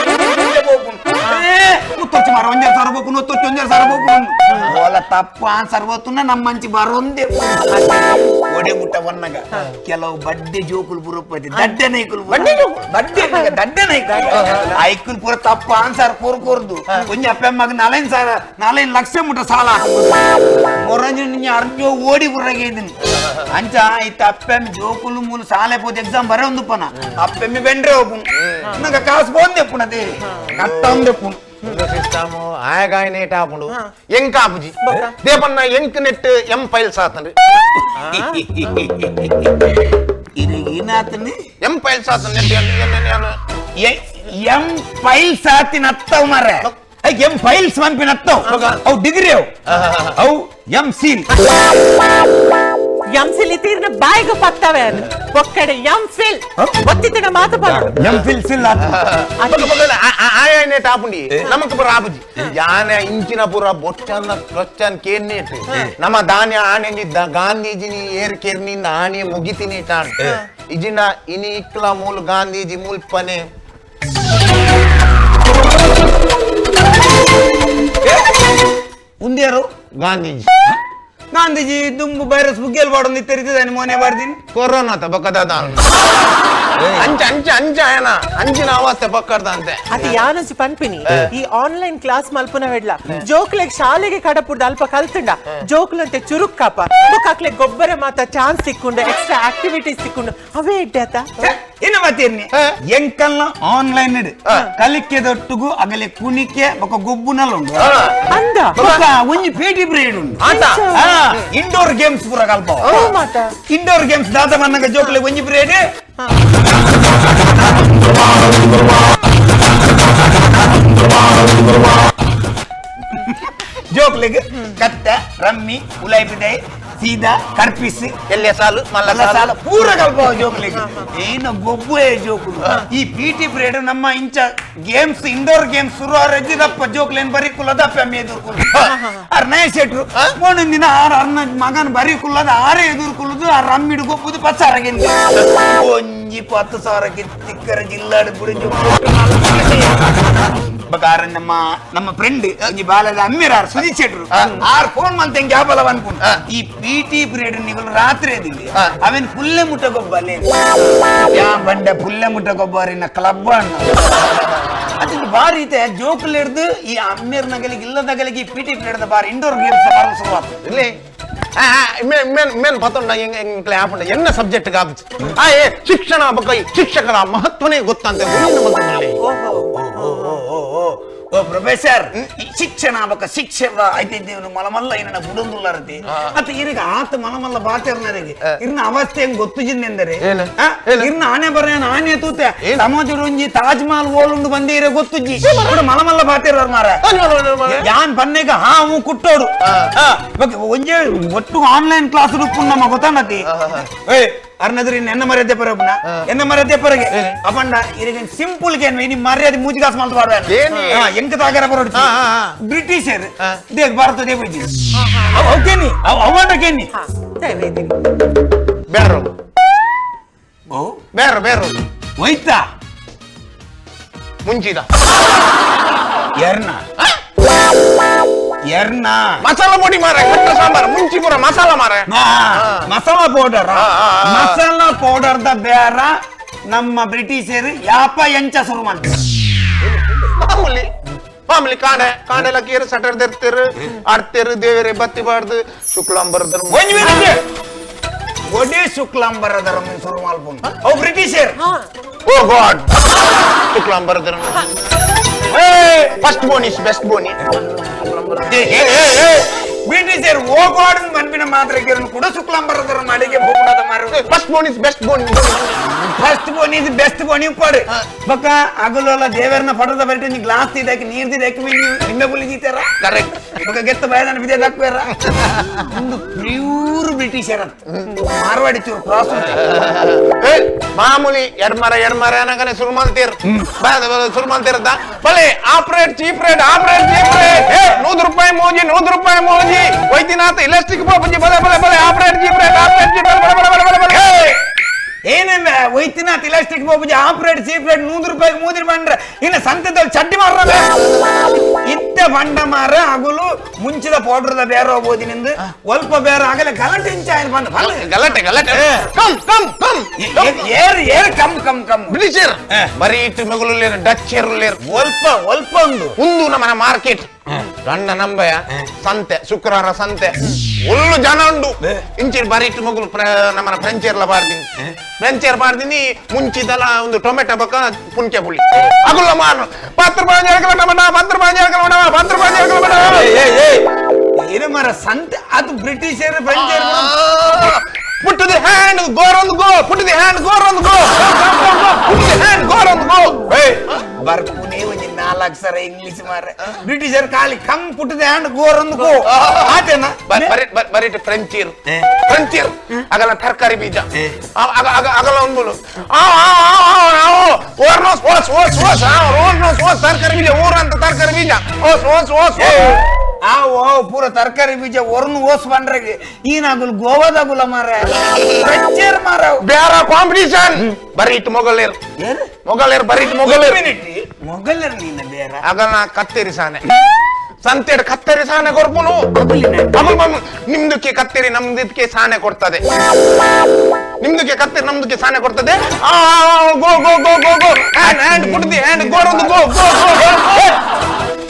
ಮುತ್ತೊಚ್ಚಿ ಮಾರ 1,500 ಬೋಕು ಒತ್ತೊಚ್ಚಿ 1,500 ಬೋಕು ಓಲ ತಪ್ಪು ಆನ್ಸರ್ ಓತುನ ನಮ್ಮಂಚಿ ಬರೋಂದೇ ಒಡೆ ಮುಟ್ಟ ಒನ್ನಗ ಕೆಲವು ಬಡ್ಡೆ ಜೋಕುಲ್ ಬುರಪ್ಪತಿ ದಡ್ಡೆ ನೈಕುಲ್ ಬಡ್ಡೆ ದಡ್ಡೆ ನೈಕುಲ್ ಐಕುಲ್ ಪೂರ ತಪ್ಪು ಆನ್ಸರ್ ಕೋರ್ ಕೋರ್ದು ಒಂಜಿ ಅಪ್ಪಮ್ಮಗ 4,000 4 ಲಕ್ಷ ಮುಟ್ಟ ಸಾಲ ಮೊರಂಜಿ ನಿಂಗೆ ಅರ್ಜೋ ಓಡಿ ಬುರ್ರಾಗೆ ಇದೀನಿ ಅಂಚ ಇತ್ತ ಅಪ್ಪೆಮ್ಮಿ ಜೋಕುಲು ಮೂಲು ಸಾಲೆ ಪೋದು ಎಕ್ಸಾಮ್ ಬರ ಒಂದು ಪನ ಅಪ್ಪೆಮ್ಮಿ ಬೆಂಡ್ರೆ ಹೋಗು ನಂಗೆ ಕಾಸು ಬೋಂದೆ ಪುನದೇ ಕಟ್ಟೊಂದೆ ಪುನ್ ಸಿಸ್ಟಮ್ ಆಯಗಾಯ ನೇಟ್ ಆಪುಂಡು ಎಂಕ ಆಪುಜಿ ದೇಪನ್ನ ಎಂಕ್ ನೆಟ್ ಎಂ ಫೈಲ್ಸ್ ಆತಂಡ್ರಿ ಇರಿಗಿನಾತನಿ ಎಂ ಫೈಲ್ಸ್ ಆತನ್ ನೆಟ್ ಎಂ ಫೈಲ್ಸ್ ಆತಿನ ಅತ್ತವ್ ಮಾರ್ರೆ ಎಂ ಫೈಲ್ಸ್ ಮನ್ಪಿನ ಅತ್ತವ್ ಅವು ಡಿಗ್ರಿ ಅವು ಅವು ಎಂ ಸೀಲ್ ಎಂ ಸಿಲ್ ಇತ್ತೀರ್ನ ಬಾಯಿಗೆ ಪತ್ತವೆ ಒಕ್ಕಡೆ ಎಂ ಫಿಲ್ ಒತ್ತಿತ್ತಿನ ಮಾತು ಬಂದು ಎಂ ಫಿಲ್ ಸಿಲ್ ಆತ ಆಯ್ ಆಪುಂಡಿ ನಮಕ್ ಪೂರ ಆಪುಜಿ ಯಾನೆ ಇಂಚಿನ ಪೂರ ಬೊಚ್ಚನ್ನ ಕ್ವಶನ್ ಕೇನ್ನೇಟ್ ನಮ್ಮ ದಾನ್ಯ ಆಣೆ ಗಾಂಧೀಜಿನಿ ಏರ್ ಕೇರ್ನಿಂದ ಆಣೆ ಮುಗಿತಿನಿ ಟಾಣ್ ಇಜಿನ ಇನಿ ಇಕ್ಲ ಮೂಲ ಗಾಂಧೀಜಿ ಮೂಲ್ಪನೆ ಉಂದ್ಯಾರು ಗಾಂಧೀಜಿ ಗಾಂಧೀಜಿ ದುಂಬು ವೈರಸ್ ಬುಗ್ಗೆಲ್ ಬಾಡೊಂದು ಇತ್ತರಿದ್ದಾನೆ ಮೋನೆ ಬಾರ್ದಿನಿ ಕೊರೋನಾ ಬಕ್ಕದ ಅಂಚ ಅಂಚ ಅಂಚ ಏನ ಅಂಚಿನ ಅವಸ್ಥೆ ಬಕ್ಕರ್ದ ಅಂತೆ ಅದು ಯಾನಂಚು ಪನ್ಪಿನಿ ಈ ಆನ್ಲೈನ್ ಕ್ಲಾಸ್ ಮಲ್ಪುನ ಹೆಡ್ಲ ಜೋಕ್ಲೆಗ್ ಶಾಲೆಗೆ ಕಡಪುಡ್ದ ಅಲ್ಪ ಕಲ್ತುಂಡ ಜೋಕ್ಲಂತೆ ಚುರುಕ್ಕಾಪ ಬೊಕ್ಕಾಕ್ಲೆ ಗೊಬ್ಬರ ಮಾತ ಚಾನ್ಸ್ ಸಿಕ್ಕೊಂಡ ಎಕ್ಸ್ಟ್ರಾ ಆಕ್ಟಿವಿಟೀಸ್ ಸಿಕ್ಕೊಂಡು ಅವೇ ಇಡ್ಡಾತ ಇನ್ನು ಮತ್ತೇನಿ ಎಂಕಲ್ನ ಆನ್ಲೈನ್ ಕಲಿಕೆ ದೊಟ್ಟುಗು ಅಗಲೆ ಕುಣಿಕೆ ಬೊಕ ಗೊಬ್ಬುನಲ್ಲ ಉಂಡು ಅಂದ ಒಂಜಿ ಪೇಟಿ ಬ್ರೇಡ್ ಉಂಡು ಇಂಡೋರ್ ಗೇಮ್ಸ್ ಪೂರ ಕಲ್ಪ ಇಂಡೋರ್ ಗೇಮ್ಸ್ ದಾದ ಮನ್ನಗ ಜೋಕ್ಲೆ ಒಂಜಿ ಬ್ರೇಡ್ ಜೋಕ್ಲೆಗ್ ಕತ್ತೆ ರಮ್ಮಿ ಉಲಾಯ್ಪಿದೆ ಸೀದಾ ಕರ್ಪಿಸ್ ಎಲ್ಲ ಸಾಲು ಮಲ್ಲ ಸಾಲು ಪೂರ ಕಲ್ಪ ಜೋಕುಲಿಗೆ ಏನು ಗೊಬ್ಬೇ ಜೋಕುಲು ಈ P T period ನಮ್ಮ ಇಂಚ games indoor games ಶುರು ರಜ್ಜಿದಪ್ಪ ಜೋಕ್ಲೇನ್ ಬರೀ ಕುಲ್ಲದಪ್ಪ ಎದುರ್ಕುಲು ಆರ್ ನಯ ಶೆಟ್ರು ಒಂದೊಂದು ದಿನ ಆರ್ ಅರ್ನ ಮಗನ ಬರೀ ಕುಲ್ಲದ ಆರೇ ಎದುರ್ಕುಲುದು ಆ ರಮ್ಮಿಡು ಗೊಬ್ಬುದು 10,000 ಒಂಜಿ 10,000 ತಿಕ್ಕರ ಜಿಲ್ಲಾಡು ಬುಡಿಂಜು ಬಗಾರ ನಮ್ಮ ನಮ್ಮ ಫ್ರೆಂಡ್ ಒಂಜಿ ಬಾಲದ ಅಮ್ಮಿರಾರ್ ಸುಜಿತ್ ಶೆಟ್ರು ಆರ್ ಫೋನ್ ಮಂತ ಹೆಂಗೆ ಯಾಪಲ ಅನ್ಕೊಂಡು ಈ P T period ನೀವು ರಾತ್ರಿ ಅದಿಲ್ಲ ಅವೇನು ಪುಲ್ಲೆ ಮುಟ್ಟ ಗೊಬ್ಬ ಯಾ ಬಂಡೆ ಪುಲ್ಲೆ ಮುಟ್ಟ ಗೊಬ್ಬರಿನ ಕ್ಲಬ್ ಅಣ್ಣ ಅದು ಬಾರಿ ಐತೆ ಜೋಕುಲ್ ಹಿಡ್ದು ಈ ಅಮ್ಮಿರ್ ನಗಲಿಗೆ ಇಲ್ಲದಗಲಿಗೆ ಈ P T period ಬಾರಿ ಇಂಡೋರ್ ಗೇಮ್ಸ್ ಬರಲು ಶುರುವಾತು ಇಲ್ಲಿ ಮೇನ್ ಪತ್ತೊಂಡ ಆಪುಂಡ ಎನ್ನ ಸಬ್ಜೆಕ್ಟ್ ಕಾಪುಚಿ ಆ ಏ ಶಿಕ್ಷಣ ಬೊಕ್ಕ ಶಿಕ್ಷಕರ ಮಹತ್ವನೇ ಗೊತ್ತಂತೆ ಓ ಪ್ರೊಫೆಸರ್ ಶಿಕ್ಷಣ ಬೊಕ್ಕ ಶಿಕ್ಷಕ ಐತಿದ್ದೇವನು ಮಲಮಲ್ಲ ಏನ ಬುಡೊಂದುಲ್ಲಾರತಿ ಮತ್ತೆ ಇರಿಗೆ ಆತ ಮಲಮಲ್ಲ ಬಾತೆರ್ನರಿಗೆ ಇರ್ನ ಅವಸ್ಥೆ ಹೆಂಗ್ ಗೊತ್ತು ಜಿಂದೆಂದರೆ ಇರ್ನ ಆನೆ ಬರ ಆನೆ ತೂತೆ ಸಮಾಜ ಒಂಜಿ ತಾಜ್ ಮಹಲ್ ಓಲುಂಡು ಬಂದೇ ಇರ ಗೊತ್ತುಜ್ಜಿ ಮಲಮಲ್ಲ ಬಾತೆರ್ವರ್ ಮಾರ ಯಾನ್ ಬನ್ನೇಗ ಹಾ ಹೂ ಕುಟ್ಟೋಡು ಒಂಜೇ ಒಟ್ಟು ಆನ್ಲೈನ್ ಕ್ಲಾಸ್ ನಮ್ಮ ಗೊತ್ತಾನತಿ ಅರ್ನದ್ರಿ ಎನ್ನ ಮರ್ಯಾದೆ ಪರಬನ ಎನ್ನ ಮರ್ಯಾದೆ ಪರಗೆ ಅಪಂಡ ಇರಿಗೆ ಸಿಂಪಲ್ ಗೇನ್ ಇನಿ ಮರ್ಯಾದೆ ಮೂಜಿಗಾಸ್ ಮಲ್ತು ಬಾರ್ವೆ ಎಂಕ ತಾಗರ ಬರೋಡು ಬ್ರಿಟಿಷರ್ ದೇಗ್ ಭಾರತ ದೇವಜಿ ಓಕೆನಿ ಅವಂಡ ಕೇನಿ ಬೇರು ಓ ಬೇರು ಬೇರು ಹೋಯ್ತಾ ಮುಂಚಿದ ಎರ್ನ ಎರ್ನ ಮಸಾಲ ಪೊಡಿ ಮಾರ ಕಟ್ಟ ಸಾಂಬಾರ್ ಮುಂಚಿ ಪೂರ ಮಸಾಲ ಮಾರ masala powder masala powder the ಬೇರ ನಮ್ಮ ಬ್ರಿಟಿಷರು ಯಾಪ ಎಂಚ ಶುರು ಮಾಡ್ತಾರೆ ಮಾಮೂಲಿ ಮಾಮೂಲಿ ಕಾಣೆ ಕಾಣೆಲ್ಲ ಕೀರು ಸಟರ್ ದೆರ್ತಿರು ಆಡ್ತಿರು ದೇವರೇ ಬತ್ತಿ ಬಾರ್ದು ಶುಕ್ಲಾಂಬರದರ ಒಡೆ ಶುಕ್ಲಾಂಬರದರ ಶುರು ಮಾಡ್ಕೊಂಡು ಅವು ಬ್ರಿಟಿಷರ್ ಓ ಗಾಡ್ ಶುಕ್ಲಾಂಬರದರ first Boney is best Boney ಬ್ರಿಟಿಷರ್ ಓ ಗಾಡ್ ಮನ್ಪಿನ ಮಾತ್ರ ಕೂಡ ಶುಕ್ಲಾಂಬರದರ ಮಾಡಿಗೆ ಹೋಗುಣದ ಮಾರು first Boney is best Boney first Boney is best Boney ಉಪ್ಪಾಡು ಬಕ್ಕ ಅಗಲೋಲ ದೇವರನ್ನ ಪಡದ ಬರಿಟ ನೀ ಗ್ಲಾಸ್ ತಿದ್ದಾಕಿ ನೀರ್ ತಿದ್ದಾಕಿ ನಿಂಬೆ ಪುಲಿ ಜೀತಾರ ಕರೆಕ್ಟ್ ಬಕ್ಕ ಗೆತ್ತ ಬಾಯದನ ಬಿದ್ದಾಕ್ಬೇರ ಒಂದು ಪ್ಯೂರ್ ಬ್ರಿಟಿಷರ್ ಅಂತ ಮಾರ್ವಾಡಿ ಚೂರು ಕ್ರಾಸ್ ಮಾಮೂಲಿ ಎಡ್ಮರ ಎಡ್ಮರ ಅನ್ನಕನೆ ಶುರು ಮಾಡ್ತೀರ್ ಶುರು ಮಾಡ್ತಿರತ್ತ ಬಲೆ operate cheap rate operate cheap rate 100 ರೂಪಾಯಿ ಮೋಜಿ 100 ರೂಪಾಯಿ ಮೋಜಿ ವೈದ್ಯನಾಥ ಇಲಾಸ್ಟಿಕ್ ಬಾಬುಜಿ ಬಲೆ ಬಲೆ ಬಲೆ operate cheap rate operate cheap rate ಬಲೆ ಬಲೆ ಬಲೆ ಬಲೆ ಏನೇನ Vaidyanath elastic Babuji operate cheap rate 100 ರೂಪಾಯಿಗೆ ಮೂದಿರಿ ಬಂಡ್ರೆ ಇನ್ನು ಸಂತೆದಲ್ಲಿ ಚಡ್ಡಿ ಮಾರ ಇತ್ತ ಬಂಡ ಮಾರ ಅಗುಲು ಮುಂಚಿದ ಪೌಡರ್ದ ಬೇರೆ ಹೋಗ್ಬೋದು ನಿಂದು ಸ್ವಲ್ಪ ಬೇರೆ ಆಗಲ್ಲ ಗಲಾಟೆ ಇಂಚ ಬಂದ ಗಲಾಟೆ ಗಲಾಟೆ come come come ಏರ್ ಏರ್ come come come ಬ್ರಿಟಿಷರ್ ಬರೀ ಇಟ್ಟು ಮಗಳು ಲೇರು ಡಚ್ ಏರು ಒಲ್ಪ ಒಲ್ಪ ಒಂದು ಒಂದು ನಮ್ಮ ಮಾರ್ಕೆಟ್ ಗಂಡ ನಂಬಯ ಸಂತೆ ಶುಕ್ರವಾರ ಸಂತೆ ಒಳ್ಳು ಜನ ಉಂಡು ಇಂಚಿನ ಬಾರಿ ಇಟ್ಟು ಮಗಳು ನಮ್ಮ ಫ್ರೆಂಚ್ ಬಾರ್ದಿನಿ ಫ್ರೆಂಚ್ ಬಾರ್ದಿನಿ ಮುಂಚಿದಲ್ಲ ಒಂದು ಟೊಮೆಟೊ ಬಕ್ಕ ಪುಂಚೆ ಪುಳಿ ಅಗುಲ್ಲ ಮಾರು 10 ರೂಪಾಯಿ ಟೊಮೆಟೊ 10 ರೂಪಾಯಿ 10 ರೂಪಾಯಿ ಏನು ಮಾರ ಸಂತೆ ಅದು ಬ್ರಿಟಿಷರು French Put to the hand, go round go. Put to the hand, go round go. Put to the hand, go round go. Hey, ಬರ್ಪುನೇ ಒಂಜಿ 4 ಸರ ಇಂಗ್ಲಿಷ್ ಮಾರ ಬ್ರಿಟಿಷರ್ ಖಾಲಿ come put the hand go round go ಆತೇನಾ ಬರಿ ಬರಿ ಫ್ರೆಂಚೀರ್ ಫ್ರೆಂಚೀರ್ ಅಗಲ ತರಕಾರಿ ಬೀಜ ಅಗ ಅಗ ಅಗಲ ಒಂದು ಆ ಆ ಆ ಓರ್ನೋಸ್ ಓಸ್ ಓಸ್ ಓಸ್ ಆ ಓರ್ನೋಸ್ ಓಸ್ ತರಕಾರಿ ಬೀಜ ಊರ ಅಂತ ತರಕಾರಿ ಬೀಜ ಓಸ್ ಓಸ್ ಓಸ್ ಆ ಓ ಪೂರ ತರಕಾರಿ ಬೀಜ ಒರ್ನು ಓಸ್ ಬಂಡ್ರೆಗೆ ಈನಾಗುಲ್ ಗೋವಾದಾಗುಲ ಮಾರ ಫ್ರೆಂಚರ್ ಮಾರ ಬೇರ ಕಾಂಪಿಟಿಷನ್ ಬರೀ ಇಟ್ಟು ಮೊಗಲೇರ್ ಮೊಗಲೇರ್ ಬರೀ ಇಟ್ಟು ಮೊಗಲೇರ್ ಮೊಗಲರ್ ನೀನ ಬೇರ ಅಗಲ ಕತ್ತೇರಿ ಸಾನೆ ಸಂತೆಡ್ ಕತ್ತರಿ ಸಾನೆ ಕೊರ್ಪುನು ಅಮಲ್ ಮಾಮು ನಿಮ್ದಕ್ಕೆ ಕತ್ತರಿ ನಮ್ದಕ್ಕೆ ಸಾನೆ ಕೊಡ್ತದೆ ನಿಮ್ದಕ್ಕೆ ಕತ್ತರಿ ನಮ್ದಕ್ಕೆ ಸಾನೆ ಕೊಡ್ತದೆ ಆ go go go go go hand hand put the hand go round go go go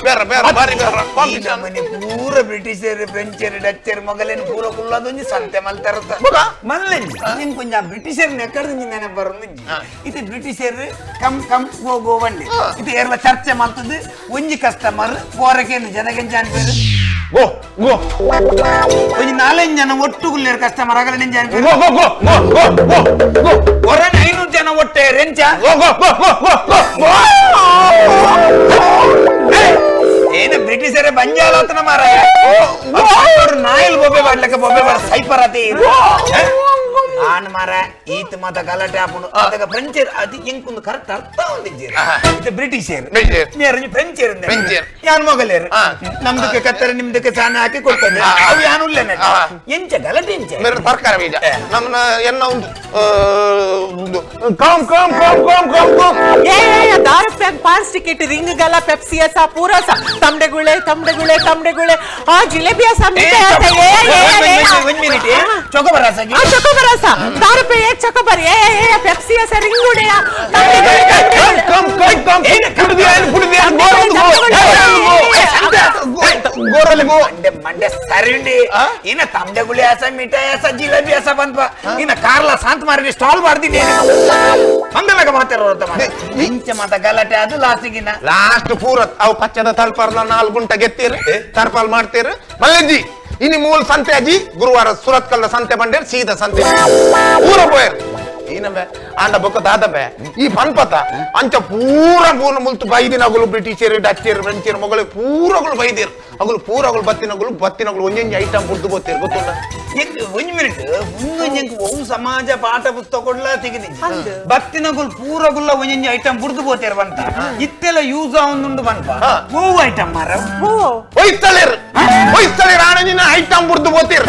ಬೇರೆ ಬೇರೆ ಬಾರಿ ಬೇರೆ ಕಾಂಪಿಟಿಷನ್ ಮನೆ ಪೂರ ಬ್ರಿಟಿಷರ್ ಫ್ರೆಂಚರ್ ಡಚ್ಚರ್ ಮೊಗಲೇನು ಪೂರ ಕುಲ್ಲದೊಂಜಿ ಸಂತೆ ಮಲ್ತರತ್ತ ಮಲ್ಲೆಂಜಿ ನಿಂಗೆ ಕೊಂಚ ಬ್ರಿಟಿಷರ್ ನೆಕ್ಕಡ್ದಿಂಜಿ ನೆನಪು ಬರೋಂಜಿ ಇದು ಬ್ರಿಟಿಷರ್ come come go ಗೋ ಬಂಡಿ ಇದು ಏರ್ಲ ಚರ್ಚೆ ಮಲ್ತದ್ದು ಒಂಜಿ ಕಸ್ಟಮರ್ ಪೋರಕೇನು ಜನಗೆಂಜ ಅನ್ಪೇರು ಗೋ ಗೋ ಒಂಜಿ 4 ಜನ ಒಟ್ಟು ಕುಲ್ಲೇರು ಕಸ್ಟಮರ್ ಆಗಲ ನಿಂಜ ಅನ್ಪೇರು ಗೋ ಗೋ ಗೋ ಗೋ ಗೋ ಗೋ ಗೋ ಒರನ್ 500 ಜನ ಒಟ್ಟೆ ರೆಂಚ ಗೋ ಗೋ ಗೋ ಗೋ ಗೋ ಗೋ ಏನು ಬ್ರಿಟಿಷರೇ ಬಂಜಾಲತನ ಮಾರಾಯ ನಾಯಿಲ್ ಬೊಬ್ಬೆ ಬಾಡ್ಲಕ್ಕ ಬೊಬ್ಬೆ ಬಾಡ ಸೈಪರ್ ಆತಿ ಆನ್ ಮಾರ ಈತ ಮಾತ ಗಲಾಟೆ ಆಪುಂಡು ಅದಗ ಫ್ರೆಂಚರ್ ಅದು ಎಂಕೊಂದು ಕರೆಕ್ಟ್ ಅರ್ಥ ಹೊಂದಿದ್ದೀರಿ ಇದು ಬ್ರಿಟಿಷರ್ ಮೇರಂಜಿ ಫ್ರೆಂಚರ್ ಯಾನ್ ಮೊಗಲೇರು ನಮ್ದಕ್ಕೆ ಕತ್ತರೆ ನಿಮ್ದಕ್ಕೆ ಸಾನ ಹಾಕಿ ಕೊಡ್ತದೆ ಅವು ಯಾನು ಇಲ್ಲ ಎಂಚ ಗಲಾಟೆ ಎಂಚ ಮೇರೆ ಸರ್ಕಾರ ಬೀಜ ನಮ್ಮನ್ನ ಎನ್ನ ಒಂದು com com com com com com ಏ ದಾರಪ್ಪ pass ticket ring ಗಲ ಪೆಪ್ಸಿ ಅಸ ಪೂರ ಸ ತಮ್ಡೆಗುಳೆ ತಮ್ಡೆಗುಳೆ ತಮ್ಡೆಗುಳೆ ಆ ಜಿಲೇಬಿ ಅಸ ಮಿಠಾಯಿ ಅಸ ಏ ಏ ಒಂದ್ ಮಿನಿಟ್ ಚೊಕೊಬರ ಅಸಗಿ ಚೊಕೊಬರ ಅಸ ದಾರಪ್ಪ ಏ ಚೊಕೊಬರ್ ಏ ಏ ಪೆಪ್ಸಿ ಅಸ ರಿಂಗ್ ಗುಡೆಯ come come come ಮಂಡೆ ಮಂಡೆ ಸರಿಂಡಿ ಇನ್ನ ತಮ್ಡೆಗುಳಿ ಅಸ ಮಿಠಾಯಿ ಅಸ ಜಿಲೇಬಿ ಅಸ ಬಂದ್ಪ ಇನ್ನ ಕಾರ್ಲ ಶಾಂತ ಮಾರಿ ಸ್ಟಾಲ್ ಮಾಡ್ತೀನಿ ಹಂಗಲಕ ಮಾತಾಡೋರು ಇಂಚ ಮಾತ ಗಲಾಟೆ ಅದು ಲಾಸ್ಟಿಗಿನ ಲಾಸ್ಟ್ ಪೂರ ಅವು ಪಚ್ಚದ ತಲ್ಪರ್ಲ 4 ಗುಂಟ ಗೆತ್ತೀರ್ ತರ್ಪಾಲ್ ಮಾಡ್ತೀರ್ ಮಲ್ಲಜ್ಜಿ ಇನಿ ಮೂಲ ಸಂತೆ ಅಜ್ಜಿ ಗುರುವಾರ ಸುರತ್ ಕಲ್ದ ಸಂತೆ ಬಂಡೇರ್ ಸೀದಾ ಸಂತೆ ಪೂರ ಪೋಯರ್ ಏನಂಬೆ ಆಂಡ ಬೊಕ್ಕ ದಾದಬೆ ಈ ಪನ್ಪತ ಅಂಚ ಪೂರ ಪೂರ್ಣ ಮುಲ್ತು ಬೈದಿನಗುಲು ಬ್ರಿಟಿಷರು ಡಚ್ಚರು ಫ್ರೆಂಚರು ಮೊಗಲು ಪೂರಗಳು ಬೈದಿರು ಅಗುಲು ಪೂರಗಳು ಬತ್ತಿನಗುಲು ಬತ್ತಿನಗುಲು ಒಂಜೊಂಜಿ ಐಟಮ್ ಬುಡ್ದು ಗೊತ್ತಿರು ಗೊತ್ತುಂಡ ಒಂಜ್ ಮಿನಿಟ್ ಮುಂದೊಂಜಿ ಒವು ಸಮಾಜ ಪಾಠ ಪುಸ್ತಕೊಡ್ಲ ತೆಗೆದಿ ಬತ್ತಿನಗುಲ್ ಪೂರಗುಲ್ಲ ಒಂಜೊಂಜಿ ಐಟಮ್ ಬುಡ್ದು ಬೋತೇರು ಬಂತ ಇತ್ತೆಲ್ಲ ಯೂಸ್ ಆವೊಂದುಂಡು ಬಂತ ಓವು ಐಟಮ್ ಮಾರ ಹೊಯ್ಸಳೇರು ಹೊಯ್ಸಳೇರು ಆನಂಜಿನ ಐಟಮ್ ಬುಡ್ದು ಬೋತೀರ್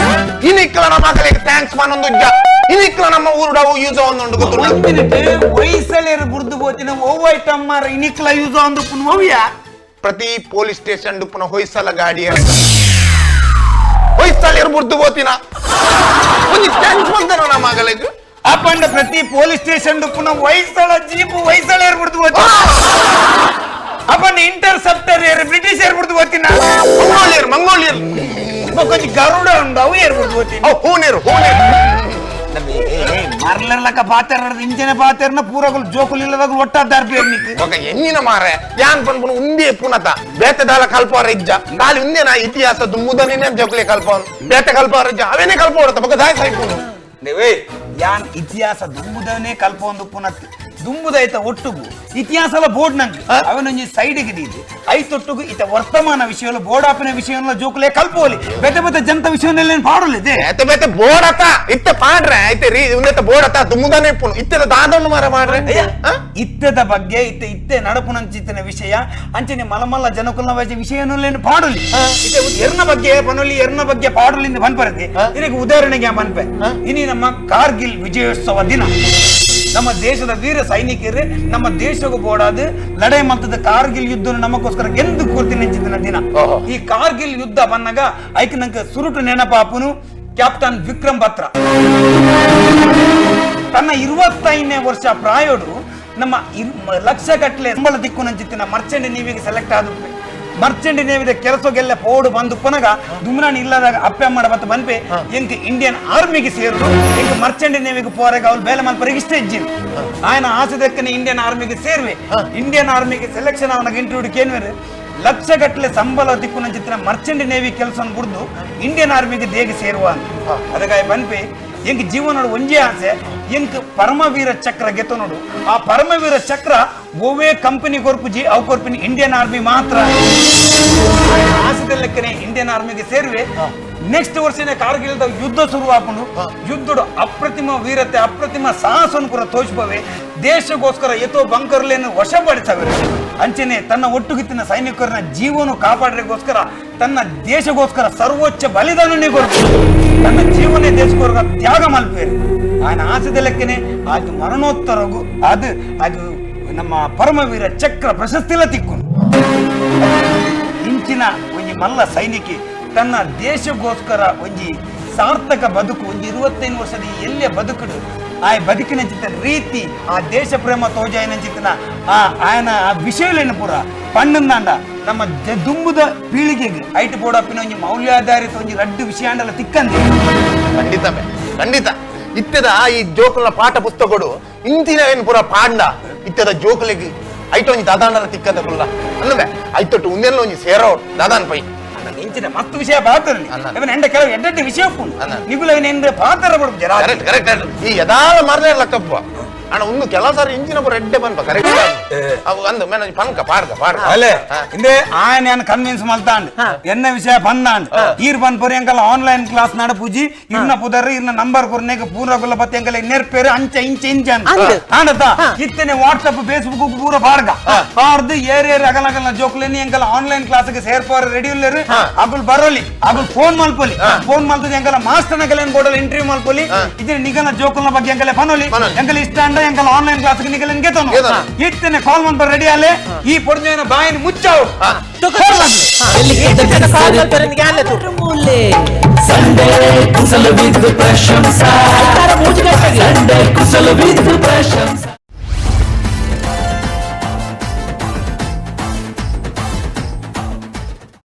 ಇನಿಕ್ಲ ನಮ್ಮ ಮಗಳಿಗೆ thanks ಮಾನೊಂದುಜ್ಜ ಇನಿಕ್ಲ ನಮ್ಮ ಊರುಡವು ಯೂಸ್ ಆವೊಂದುಂಡು ಗೊತ್ತುಂಡ ಒಂಜ್ ಮಿನಿಟ್ ಹೊಯ್ಸಳೇರು ಬುಡ್ದು ಬೋತಿನ ಓವು ಐಟಮ್ ಮಾರ ಇನಿಕ್ಲ ಯೂಸ್ ಆವೊಂದು ಪುನ ಓವಿಯಾ ಪ್ರತಿ ಪೊಲೀಸ್ ಸ್ಟೇಷನ್ ಪುನಃ ಹೊಯ್ಸಳ ಗಾಡಿ ಹೊಯ್ಸಳೇರು ಬುಡ್ದು ಬೋತಿನ ಒಂಜಿ thanks ಬಂದನ ನಮ್ಮ ಮಗಳಿಗೆ ಅಪ್ಪಂಡ ಪ್ರತಿ ಪೊಲೀಸ್ ಸ್ಟೇಷನ್ ಪುನಃ ಹೊಯ್ಸಳ ಜೀಪು ಹೊಯ್ಸಳೇರು ಬುಡ್ದು ಬೋತಿನ ಅಪ್ಪಂಡ ಇಂಟರ್ಸೆಪ್ಟರ್ ಏರು ಬ್ರಿಟಿಷ್ ಏರ್ ಬುಡ್ದು ಬೋತಿನ ಮಂಗೋಲಿಯರ್ ಮಂಗೋಲಿಯರ್ కొంచెం ಗರುಡ ಉಂಡು ಅವು ಏರ್ ಬುಡ್ದು ಬೋತಿನ ಹೂನೇರು ಹೂನೇರು ಮರ್ಲರ್ಲಕ್ಕ ಪಾತೆರ ಇಂಚನೆ ಪಾತೆರ್ನ ಪೂರಗುಲು ಜೋಕುಲು ಇಲ್ಲದಾಗ ಒಟ್ಟಾದಾರ್ ನೀಕ್ ఒక ಎನ್ನಿನ ಮಾರೆ ಯಾನ್ ಪನ್ಪುನ ಉಂದೇ ಪುನತ ಬೇತೆ ದಾಲ ಕಲ್ಪವರ ಇಜ್ಜ ಖಾಲಿ ಉಂದೇನ ಇತಿಹಾಸ ದುಮ್ಮುದನೇ ಜೋಕುಲೆ ಕಲ್ಪವನು ಬೇತೆ ಕಲ್ಪವರ ಇಜ್ಜ ಅವೇನೇ ಕಲ್ಪವರತ್ತ ಬೊಕ ದಾಯ ಸಾಯ್ಪುನು ಯಾನ್ ಇತಿಹಾಸ ದುಂಬುದವನೇ ಕಲ್ಪೊಂದು ಪುನತ್ ದುಂಬುದೈತ ಒಟ್ಟುಗು ಇತಿಹಾಸಲ ಬೋರ್ಡ್ ನಂಗೆ ಅವನೊಂಜಿ ಸೈಡ್ಗೆ ದೀದು ಐತೊಟ್ಟುಗು ಇತ ವರ್ತಮಾನ ವಿಷಯಲು ಬೋರ್ಡ್ ಆಪಿನ ವಿಷಯಲ್ಲ ಜೋಕುಲೆ ಕಲ್ಪೋಲಿ ಬೇತೆ ಬೇತೆ ಜಂತ ವಿಷಯನೆಲ್ಲ ಪಾಡಲಿದೆ ಬೇತೆ ಬೇತೆ ಬೋರ್ಡ್ ಅತ್ತ ಇತ್ತೆ ಪಾಡ್ರೆ ಐತೆ ರೀ ಉಂದೆತ ಬೋರ್ಡ್ ಅತ್ತ ದುಮ್ಮುದನೇ ಪುನು ಇತ್ತೆದ ದಾದೊಂದು ಮಾರ ಮಾಡ್ರೆ ಇತ್ತೆದ ಬಗ್ಗೆ ಇತ್ತೆ ಇತ್ತೆ ನಡಪುನಂಚಿತ್ತಿನ ವಿಷಯ ಅಂಚನೆ ಮಲಮಲ್ಲ ಜನಕುಲ್ನ ವಿಷಯನಲ್ಲೇನು ಪಾಡಲಿ ಇತ್ತೆ ಎರ್ನ ಬಗ್ಗೆ ಪನೊಲಿ ಎರ್ನ ಬಗ್ಗೆ ಪಾಡಲಿಂದ ಬನ್ಪರದೆ ಇದಕ್ಕೆ ಉದಾಹರಣೆಗೆ ಬನ್ಪೆ ಇನಿ ನಮ್ಮ ಕಾರ್ಗಿಲ್ ವಿಜಯೋತ್ಸವ ದಿನ ನಮ್ಮ ದೇಶದ ವೀರ ಸೈನಿಕರು ನಮ್ಮ ದೇಶಕ್ಕೂ ಬೋಡಾದು ಲಡೈ ಮಂತದ ಕಾರ್ಗಿಲ್ ಯುದ್ಧ ನಮಗೋಸ್ಕರ ಗೆದ್ದು ಕೂರ್ತಿ ದಿನ ಈ ಕಾರ್ಗಿಲ್ ಯುದ್ಧ ಬಂದಾಗ ಐಕ್ ನಂಗೆ ಸುರುಟು ನೆನಪಾಪುನು ಕ್ಯಾಪ್ಟನ್ ವಿಕ್ರಮ್ ಬತ್ರ ತನ್ನ 25ನೇ ವರ್ಷ ಪ್ರಾಯೋಡು ನಮ್ಮ ಲಕ್ಷ ಗಟ್ಟಲೆ ಸಂಬಳ ದಿಕ್ಕು ನಂಚಿತ್ತಿನ ಮರ್ಚೆಂಟ್ ನೇವಿಗೆ ಸೆಲೆಕ್ಟ್ ಆದ ಮರ್ಚೆಂಟ್ ನೇವಿದ ಕೆಲಸಗೆಲ್ಲ ಪೋಡು ಬಂದು ಪುನಗ ದುಮ್ರಾಣಿ ಇಲ್ಲದಾಗ ಅಪ್ಪೆ ಅಮ್ಮಡ ಬತ್ತ ಬನ್ಪೆ ಎಂಕ್ ಇಂಡಿಯನ್ ಆರ್ಮಿಗೆ ಸೇರು ಎಂಕ್ ಮರ್ಚೆಂಟ್ ನೇವಿಗೆ ಪೋರೆಗ ಅವ್ರು ಬೇಲೆ ಮಲ್ಪರಿಗೆ ಇಷ್ಟ ಇಜ್ಜಿನ್ ఆయన ಆಸೆದಕ್ಕನೆ ಇಂಡಿಯನ್ ಆರ್ಮಿಗೆ ಸೇರುವೆ ಇಂಡಿಯನ್ ಆರ್ಮಿಗೆ ಸೆಲೆಕ್ಷನ್ ಅವನಿಗೆ ಇಂಟರ್ವ್ಯೂ ಕೇನ್ವೇರು ಲಕ್ಷ ಗಟ್ಟಲೆ ಸಂಬಳ ದಿಕ್ಕು ನಂಚಿತ್ತಿನ ಮರ್ಚೆಂಟ್ ನೇವಿ ಕೆಲಸ ಬುಡ್ದು ಇಂಡಿಯನ್ ಆರ್ಮಿಗೆ ದೇಗೆ ಸೇರುವ ಅಂತ ಅದಕ್ಕಾಗಿ ಬನ್ಪೆ ಎಂಕ್ ಜೀವನೋಡು ಒಂಜೇ ಆಸೆ ಎಂಕ್ ಪರಮವೀರ ಚಕ್ರ ಗೆತ್ತ ನೋಡು ಆ ಪರಮವೀರ ಚಕ್ರ ಒವೇ ಕಂಪನಿ ಕೊರ್ಪುಜಿ ಅವು ಕೊರ್ಪಿನಿ ಇಂಡಿಯನ್ ಆರ್ಮಿ ಮಾತ್ರ ಆಸೆದಲ್ಲಕ್ಕನೆ ಇಂಡಿಯನ್ ಆರ್ಮಿಗೆ ಸೇರುವೆ ನೆಕ್ಸ್ಟ್ ವರ್ಷನೇ ಕಾರ್ಗಿಲ್ ಯುದ್ಧ ಶುರು ಯುದ್ಧಡು ಅಪ್ರತಿಮ ವೀರತೆ ಅಪ್ರತಿಮ ಸಾಹಸವನ್ನು ಕೂಡ ತೋರಿಸ್ಬವೆ ದೇಶಕ್ಕೋಸ್ಕರ ಎತ್ತೋ ಬಂಕರ್ಲೇನು ವಶಪಡಿಸವೆ ಅಂಚನೆ ತನ್ನ ಒಟ್ಟುಗಿತ್ತಿನ ಸೈನಿಕರನ್ನ ಜೀವನ ಕಾಪಾಡ್ರಿಗೋಸ್ಕರ ತನ್ನ ದೇಶಕ್ಕೋಸ್ಕರ ಸರ್ವೋಚ್ಚ ಬಲಿದಾನನೇ ಕೊಡ್ತು ತನ್ನ ಜೀವನೇ ದೇಶಕ್ಕೋಸ್ಕರ ತ್ಯಾಗ ಮಲ್ಪೇರು ఆయన ಆಸೆದಲ್ಲಕ್ಕನೆ ಅದು ಮರಣೋತ್ತರಗು ಅದು ಅದು ನಮ್ಮ ಪರಮವೀರ ಚಕ್ರ ಪ್ರಶಸ್ತಿಲ ತಿಕ್ಕು ಇಂಚಿನ ಒಂಜಿ ಮಲ್ಲ ಸೈನಿಕಿ ತನ್ನ ದೇಶಕ್ಕೋಸ್ಕರ ಒಂಜಿ ಸಾರ್ಥಕ ಬದುಕು ಒಂಜಿ 25 ವರ್ಷದ ಎಲ್ಲೇ ಬದುಕುಡು ಆ ಬದುಕಿನ ಚಿತ್ತ ರೀತಿ ಆ ದೇಶ ಪ್ರೇಮ ತೋಜಾಯಿನ ಚಿತ್ತನ ಆ ఆయన ಆ ವಿಷಯಲೇನು ಪೂರ ಪಣ್ಣಂದಾಂಡ ನಮ್ಮ ದುಂಬುದ ಪೀಳಿಗೆಗೆ ಐಟ್ ಬೋರ್ಡ್ ಅಪ್ಪಿನ ಒಂಜಿ ಮೌಲ್ಯಾಧಾರಿತ ಒಂಜಿ ರಡ್ಡು ವಿಷಯ ಅಂಡಲ ತಿಕ್ಕಂದೆ ಖಂಡಿತ ಖಂಡಿತ ಇತ್ತೆದ ಈ ಜೋಕುಲ ಪಾಠ ಪುಸ್ತಕಡು ಇಂತಿನ ಏನು ಪೂರ ಪಾಂಡ ಇತ್ತೆದ ಜೋಕುಲಿಗೆ ಐಟ ಒಂಜಿ ದಾದಾಂಡಲ ತಿಕ್ಕಂದ ಕುಲ್ಲ ಅನ್ನಬೆ ಐತೊಟ್ಟು ಉಂದೆಲ್ಲ ಒಂಜಿ ಸೇರೋ ದಾದಾನ್ ಪೈ ಇಂಚಿನ ಮಸ್ತ್ ವಿಷಯ ಪಾತ್ರ ಎಂಡ ಕೆಲವು ಎಡ್ಡೆಡ್ಡೆ ವಿಷಯ ನಿಗುಲ ಪಾತ್ರ ಕರೆಕ್ಟ್ ಕರೆಕ್ಟ್ ಈ ಯದಾಲ ಮರಲೇ ಲಕ್ಕಪ್ಪ ಅಣ್ಣ ಒಂದು ಕೆಲಸ ಸರ್ ಇಂಚಿನ ಪೂರ ಎಡ್ಡೆ ಪನ್ಪ ಕರೆಕ್ಟ್ ಅವು ಅಂದು ಮೇನ ಪನ್ಕ ಪಾಡ್ಕ ಪಾಡ್ಕ. ಅಲೆ ಇಂದೆ ಆಯನ ಯಾನ್ ಕನ್ವಿನ್ಸ್ ಮಲ್ತಾಂಡ್, ಎನ್ನ ವಿಷಯ ಬಂದಾಂಡ್. ಈರ್ ಬನ್ ಪೊರಿ ಎಂಕಲ್ಲ ಆನ್ಲೈನ್ ಕ್ಲಾಸ್ ನಡಪೂಜಿ, ಇರ್ನ ಪುದರ್ ಇರ್ನ ನಂಬರ್ ಕೊರ್ನೆಗ್ ಪೂರ ಗುಲ್ಲ ಬತ್ತಿ ಎಂಕಲ್ಲ ನೆರ್ಪೇರು ಅಂಚ ಇಂಚ ಇಂಚ ಅಂದ್. ಆಂಡತ ಇತ್ತನೆ ವಾಟ್ಸ್ಆಪ್ ಫೇಸ್ಬುಕ್ ಪೂರ ಪಾಡ್ಗ ಪಾಡ್ದು ಏರ್ ಏರ್ ಅಗಲ ಅಗಲ ಜೋಕ್ಲೇನಿ ಎಂಕಲ್ಲ ಆನ್ಲೈನ್ ಕ್ಲಾಸ್ ಗೆ ಸೇರ್ಪೋರ ರೆಡಿ ಉಲ್ಲೇರು, ಅಗುಲ್ ಬರೋಲಿ, ಅಗುಲ್ ಫೋನ್ ಮಲ್ಪೊಲಿ. ಫೋನ್ ಮಲ್ತದ ಎಂಕಲ್ಲ ಮಾಸ್ಟರ್ ನಗಲ ಬೋಡಲ್ ಇಂಟರ್ವ್ಯೂ ಮಲ್ಪೊಲಿ. ಇದ್ರೆ ನಿಗಲ ಜೋಕುಲ್ನ ಬಗ್ಗೆ ಎಂಕಲೆ ಪನೊಲಿ. ಎಂಕಲ ಇಷ್ಟ ಅಂಡ ಎಂಕಲ್ಲ ಆನ್ಲೈನ್ ಕ್ಲಾಸ್ ಗೆ ನಿಗಲ ಗೆತನು. ಗೆತನು. ಇತ್ತನೆ ಕಾಲ್ ಮನ್ಪ ರೆಡಿ ಆಲೆ. ಈ ಪೊಡ್ಜನ ಬಾಯಿನ ಮುಚ್ಚಾವು. ಸಂಡೇ ಕುಸಲು ಬಿದ್ದು ಪ್ರಶಂಸಾ, ಸಂಡೇ ಕುಸಲು ಬಿದ್ದು ಪ್ರಶಂಸಾ.